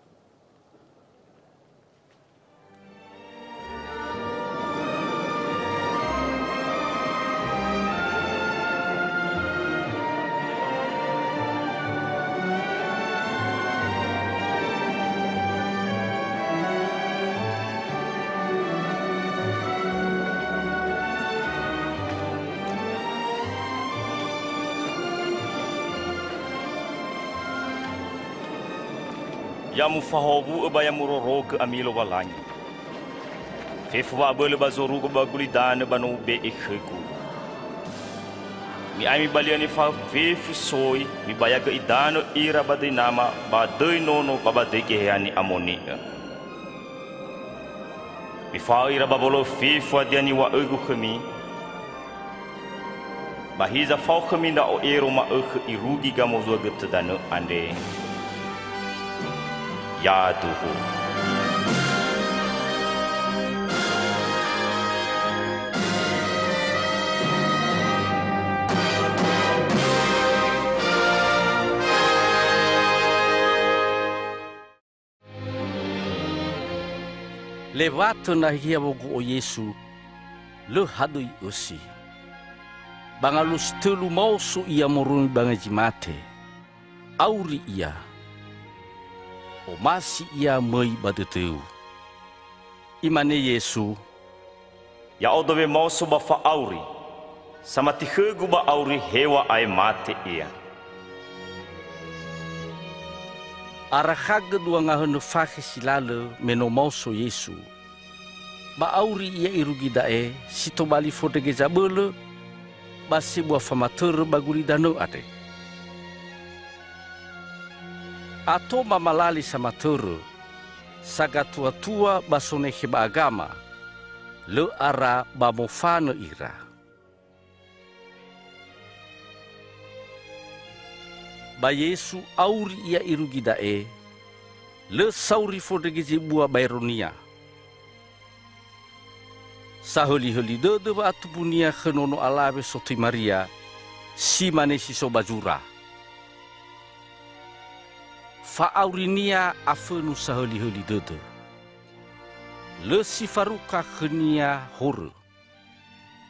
Ya mufahowu'ö ba ya murorogö ami Lowalangi. Fefu wa'abölö ba zorugo ba gulidanö ba no ube'e khögu. Mi'ai mibalia nifahaö fefu soi, mibayagö idanö ira ba döi Nama, ba döi Nono, ba ba döi Geheha Ni'amoni'ö. Mifahaö ira ba wolo'ö fefu hadia niŵa'ögu khömi, ba hiza fao khömi ndra'o ero ma'ökhö irugi gamozua götö danö andre. Yaduhu. Lewatö nahia wogo'o Yesu, lö hadöi ösi. Ba ngaluo si tölu maoso Ia moroi ba ngazi mate. Auri Ia. Omasi Ia möi ba dödöu. Imane Yesu, "Ya'odo wemaoso ba fa'auri. Samati khögu ba auri heŵa'ae mate ia." Arakhagö dua ngahönö fakhe si lalö me no maoso Yesu. Ba auri ia irugi da'e si tobali fondrege zabölö ba sebua famatörö ba gulidanö andre. Ato mamalali samatörö, sagatuatua ba sonekhe ba agama, lö ara ba mofanö ira. Ba Yesu auri ia irugi da'e, lö sauri fondrege zebua baero-Nia. Sahölihöli dödö wa'atumbunia khö nono alawe sotõi Maria, si mane si so ba zura. Fa'aurinia afönu sahölihöli dödö. Lö si faruka khönia horö.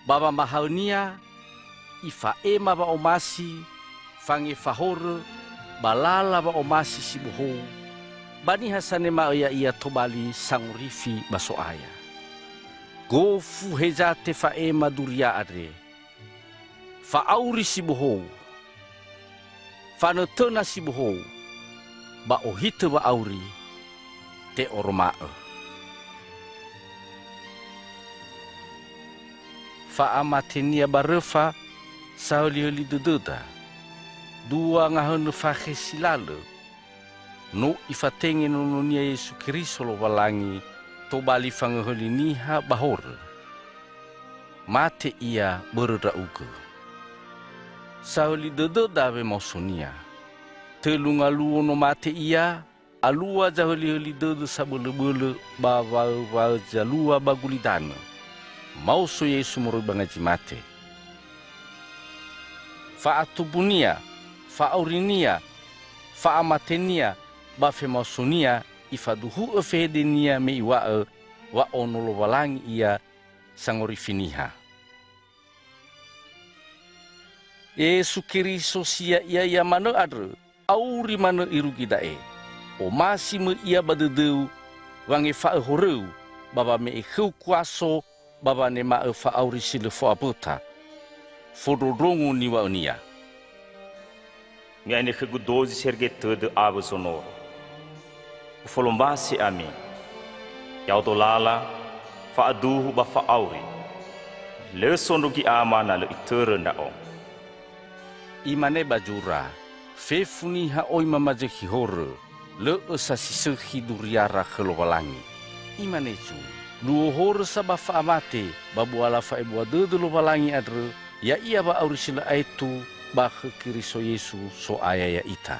Ba wamahaönia, ifa'ema wa'omasi, fangefa horö, ba lala wa'omasi si bohou, ba niha sanema'ö ya'ia tobali sangorifi ba So'aya. Gofu heza tefa'ema duria andre, fa'auri si bohou, fanötöna si bohou, ba ohitö wa'auri, te'oroma'ö. Fa'amatenia ba röfa, sahölihöli dödöda. Dua ngahönö fakhe si lalö, no Ifatenge Nononia Yesu Keriso Lowalangi tobali fangöhöli niha ba horö. Mate Ia börö ndra'ugö. Sahöli dödöda wemaoso-Nia. Tölu ngaluo no mate Ia, alua zahölihöli dödö sabölöbölö ba waöwaö zalua ba gulidanö. Maoso Yesu moroi ba ngazi mate. Fa'atumbunia, fa'aurinia, fa'amatenia, ba femaosonia ifaduhu'ö fehedenia me iŵa'ö wa ono Lowalangi Ia sangorifi niha. Yesu Keriso si ya'ia ia manö andrö, auri manö irugi da'e. Omasi möi Ia ba dödöu, wangefa'ö horöu, ba wame'e khöu kuaso, ba wanema'ö fa'auri si lö fo'aböta. Fondrondrongo niŵa'önia. Mi'aine khögu dozi serege tödö awö zonoro. Ufolombase ami. Ya'odo lala, fa'aduhu ba fa'auri. Lö sondrugi Ama na lö Itörö Ndra'o. Imane ba zura, "Fefu niha oi mamazökhi horö, lö'ö sa si sökhi duriara khö Lowalangi." Imane zui, "Luo horö sa ba fa'amate, ba buala fa'ebua dödö Lowalangi andrö, ya'ia wa'auri si lö aetu ba khö Keriso Yesu, So'aya ya'ita.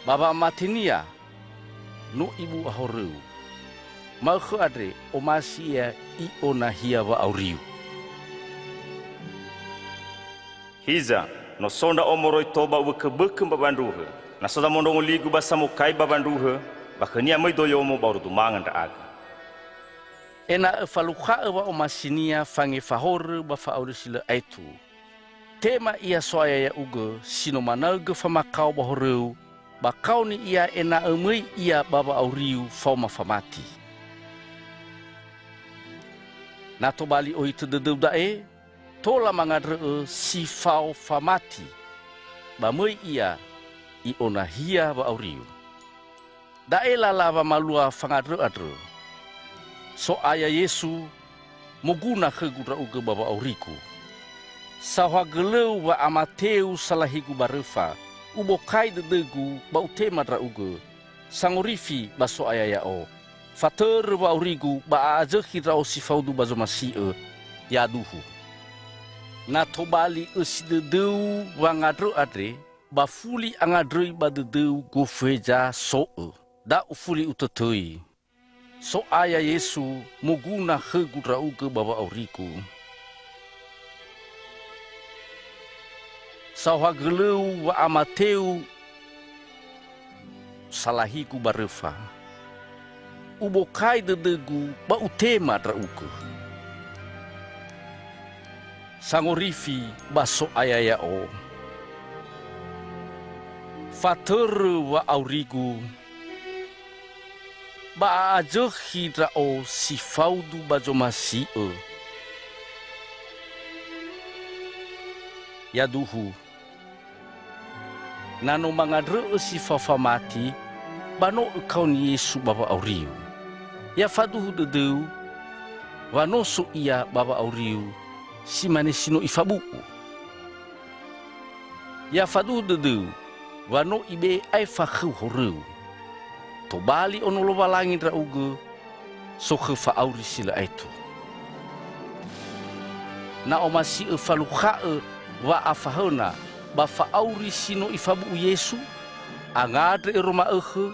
Ba wa'amate-Nia, no Ibu'a horöu. Ma'ökhö andre, omasi Ia I'onahia wa'auriu." Hiza, no so ndra'o moroi tou ba uwökö-bökö ba wandruhö. Na so zamondrongo ligu ba samokai ba wandruhö, ba khönia möi doyomo ba orudumanga ndra'aga. Ena'ö falukha'ö wa'omasi-Nia fangefa horö ba fa'auri si lö aetu. Tema Ia So'aya ya'ugö, si no manaögö famakao ba horöu, ba kaoni Ia ena'ö möi Ia ba wa'auriu faoma famati. Na tobali ohitö dödöu da'e, tola mangandrö'ö si fao famati, ba möi Ia I'onahia wa'auriu. Da'e lala wamalua fangandrö andrö. So'aya Yesu, moguna khögu ndra'ugö ba wa'aurigu. Saohagölöu wa'amateu salahigu ba röfa, ubokai dödögu ba utema ndra'ugö, sangorifi ba So'aya ya'o. Fatörö wa'aurigu ba a'azökhi ndra'o si faudu ba zomasi'ö, yaduhu. Na tobali ösi dödöu wangandrö andre, ba fuli angandröi ba dödöu gofu heza so'ö. Da ufuli utötöi. So'aya Yesu, moguna khögu ndra'ugö ba wa'aurigu. Saohagölöu wa'amateu salahigu ba röfa. Ubokai dödögu ba utema ndra'ugö. Sangorifi ba So'aya ya'o. Fatörö wa'aurigu, ba a'azökhi ndra'o si faudu ba zomasi'ö. Yaduhu. Na no mangandrö'ö si fao famati, ba no ökaoni Yesu ba wa'auriu. Ya faduhu dödöu, wa no so Ia ba wa'auriu, si mane si no Ifabu'u. Ya faduhu dödöu, wa no Ibe'e aefa khöu horöu. Tobali ono Lowalangi ndra'ugö, sokhö fa'auri si lö aetu. Na omasi'ö falukha'ö wa'afahöna ba fa'auri si no Ifabu'u Yesu, angandrö ero ma'ökhö,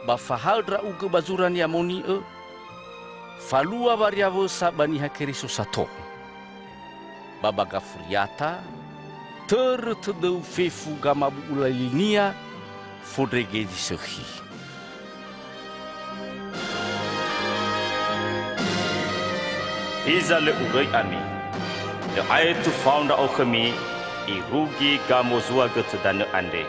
ba fahaö ndra'ugö ba zura ni'amoni'ö, falua wariawösa ba niha Keriso sato. Ba ba gafuriata, törö tödöu fefu gamabu'ula linia fondrege zi sökhi. Hiza lö uröi ami. Lö aetu fao ndra'o khömi, irugi gamozua götö danö andre.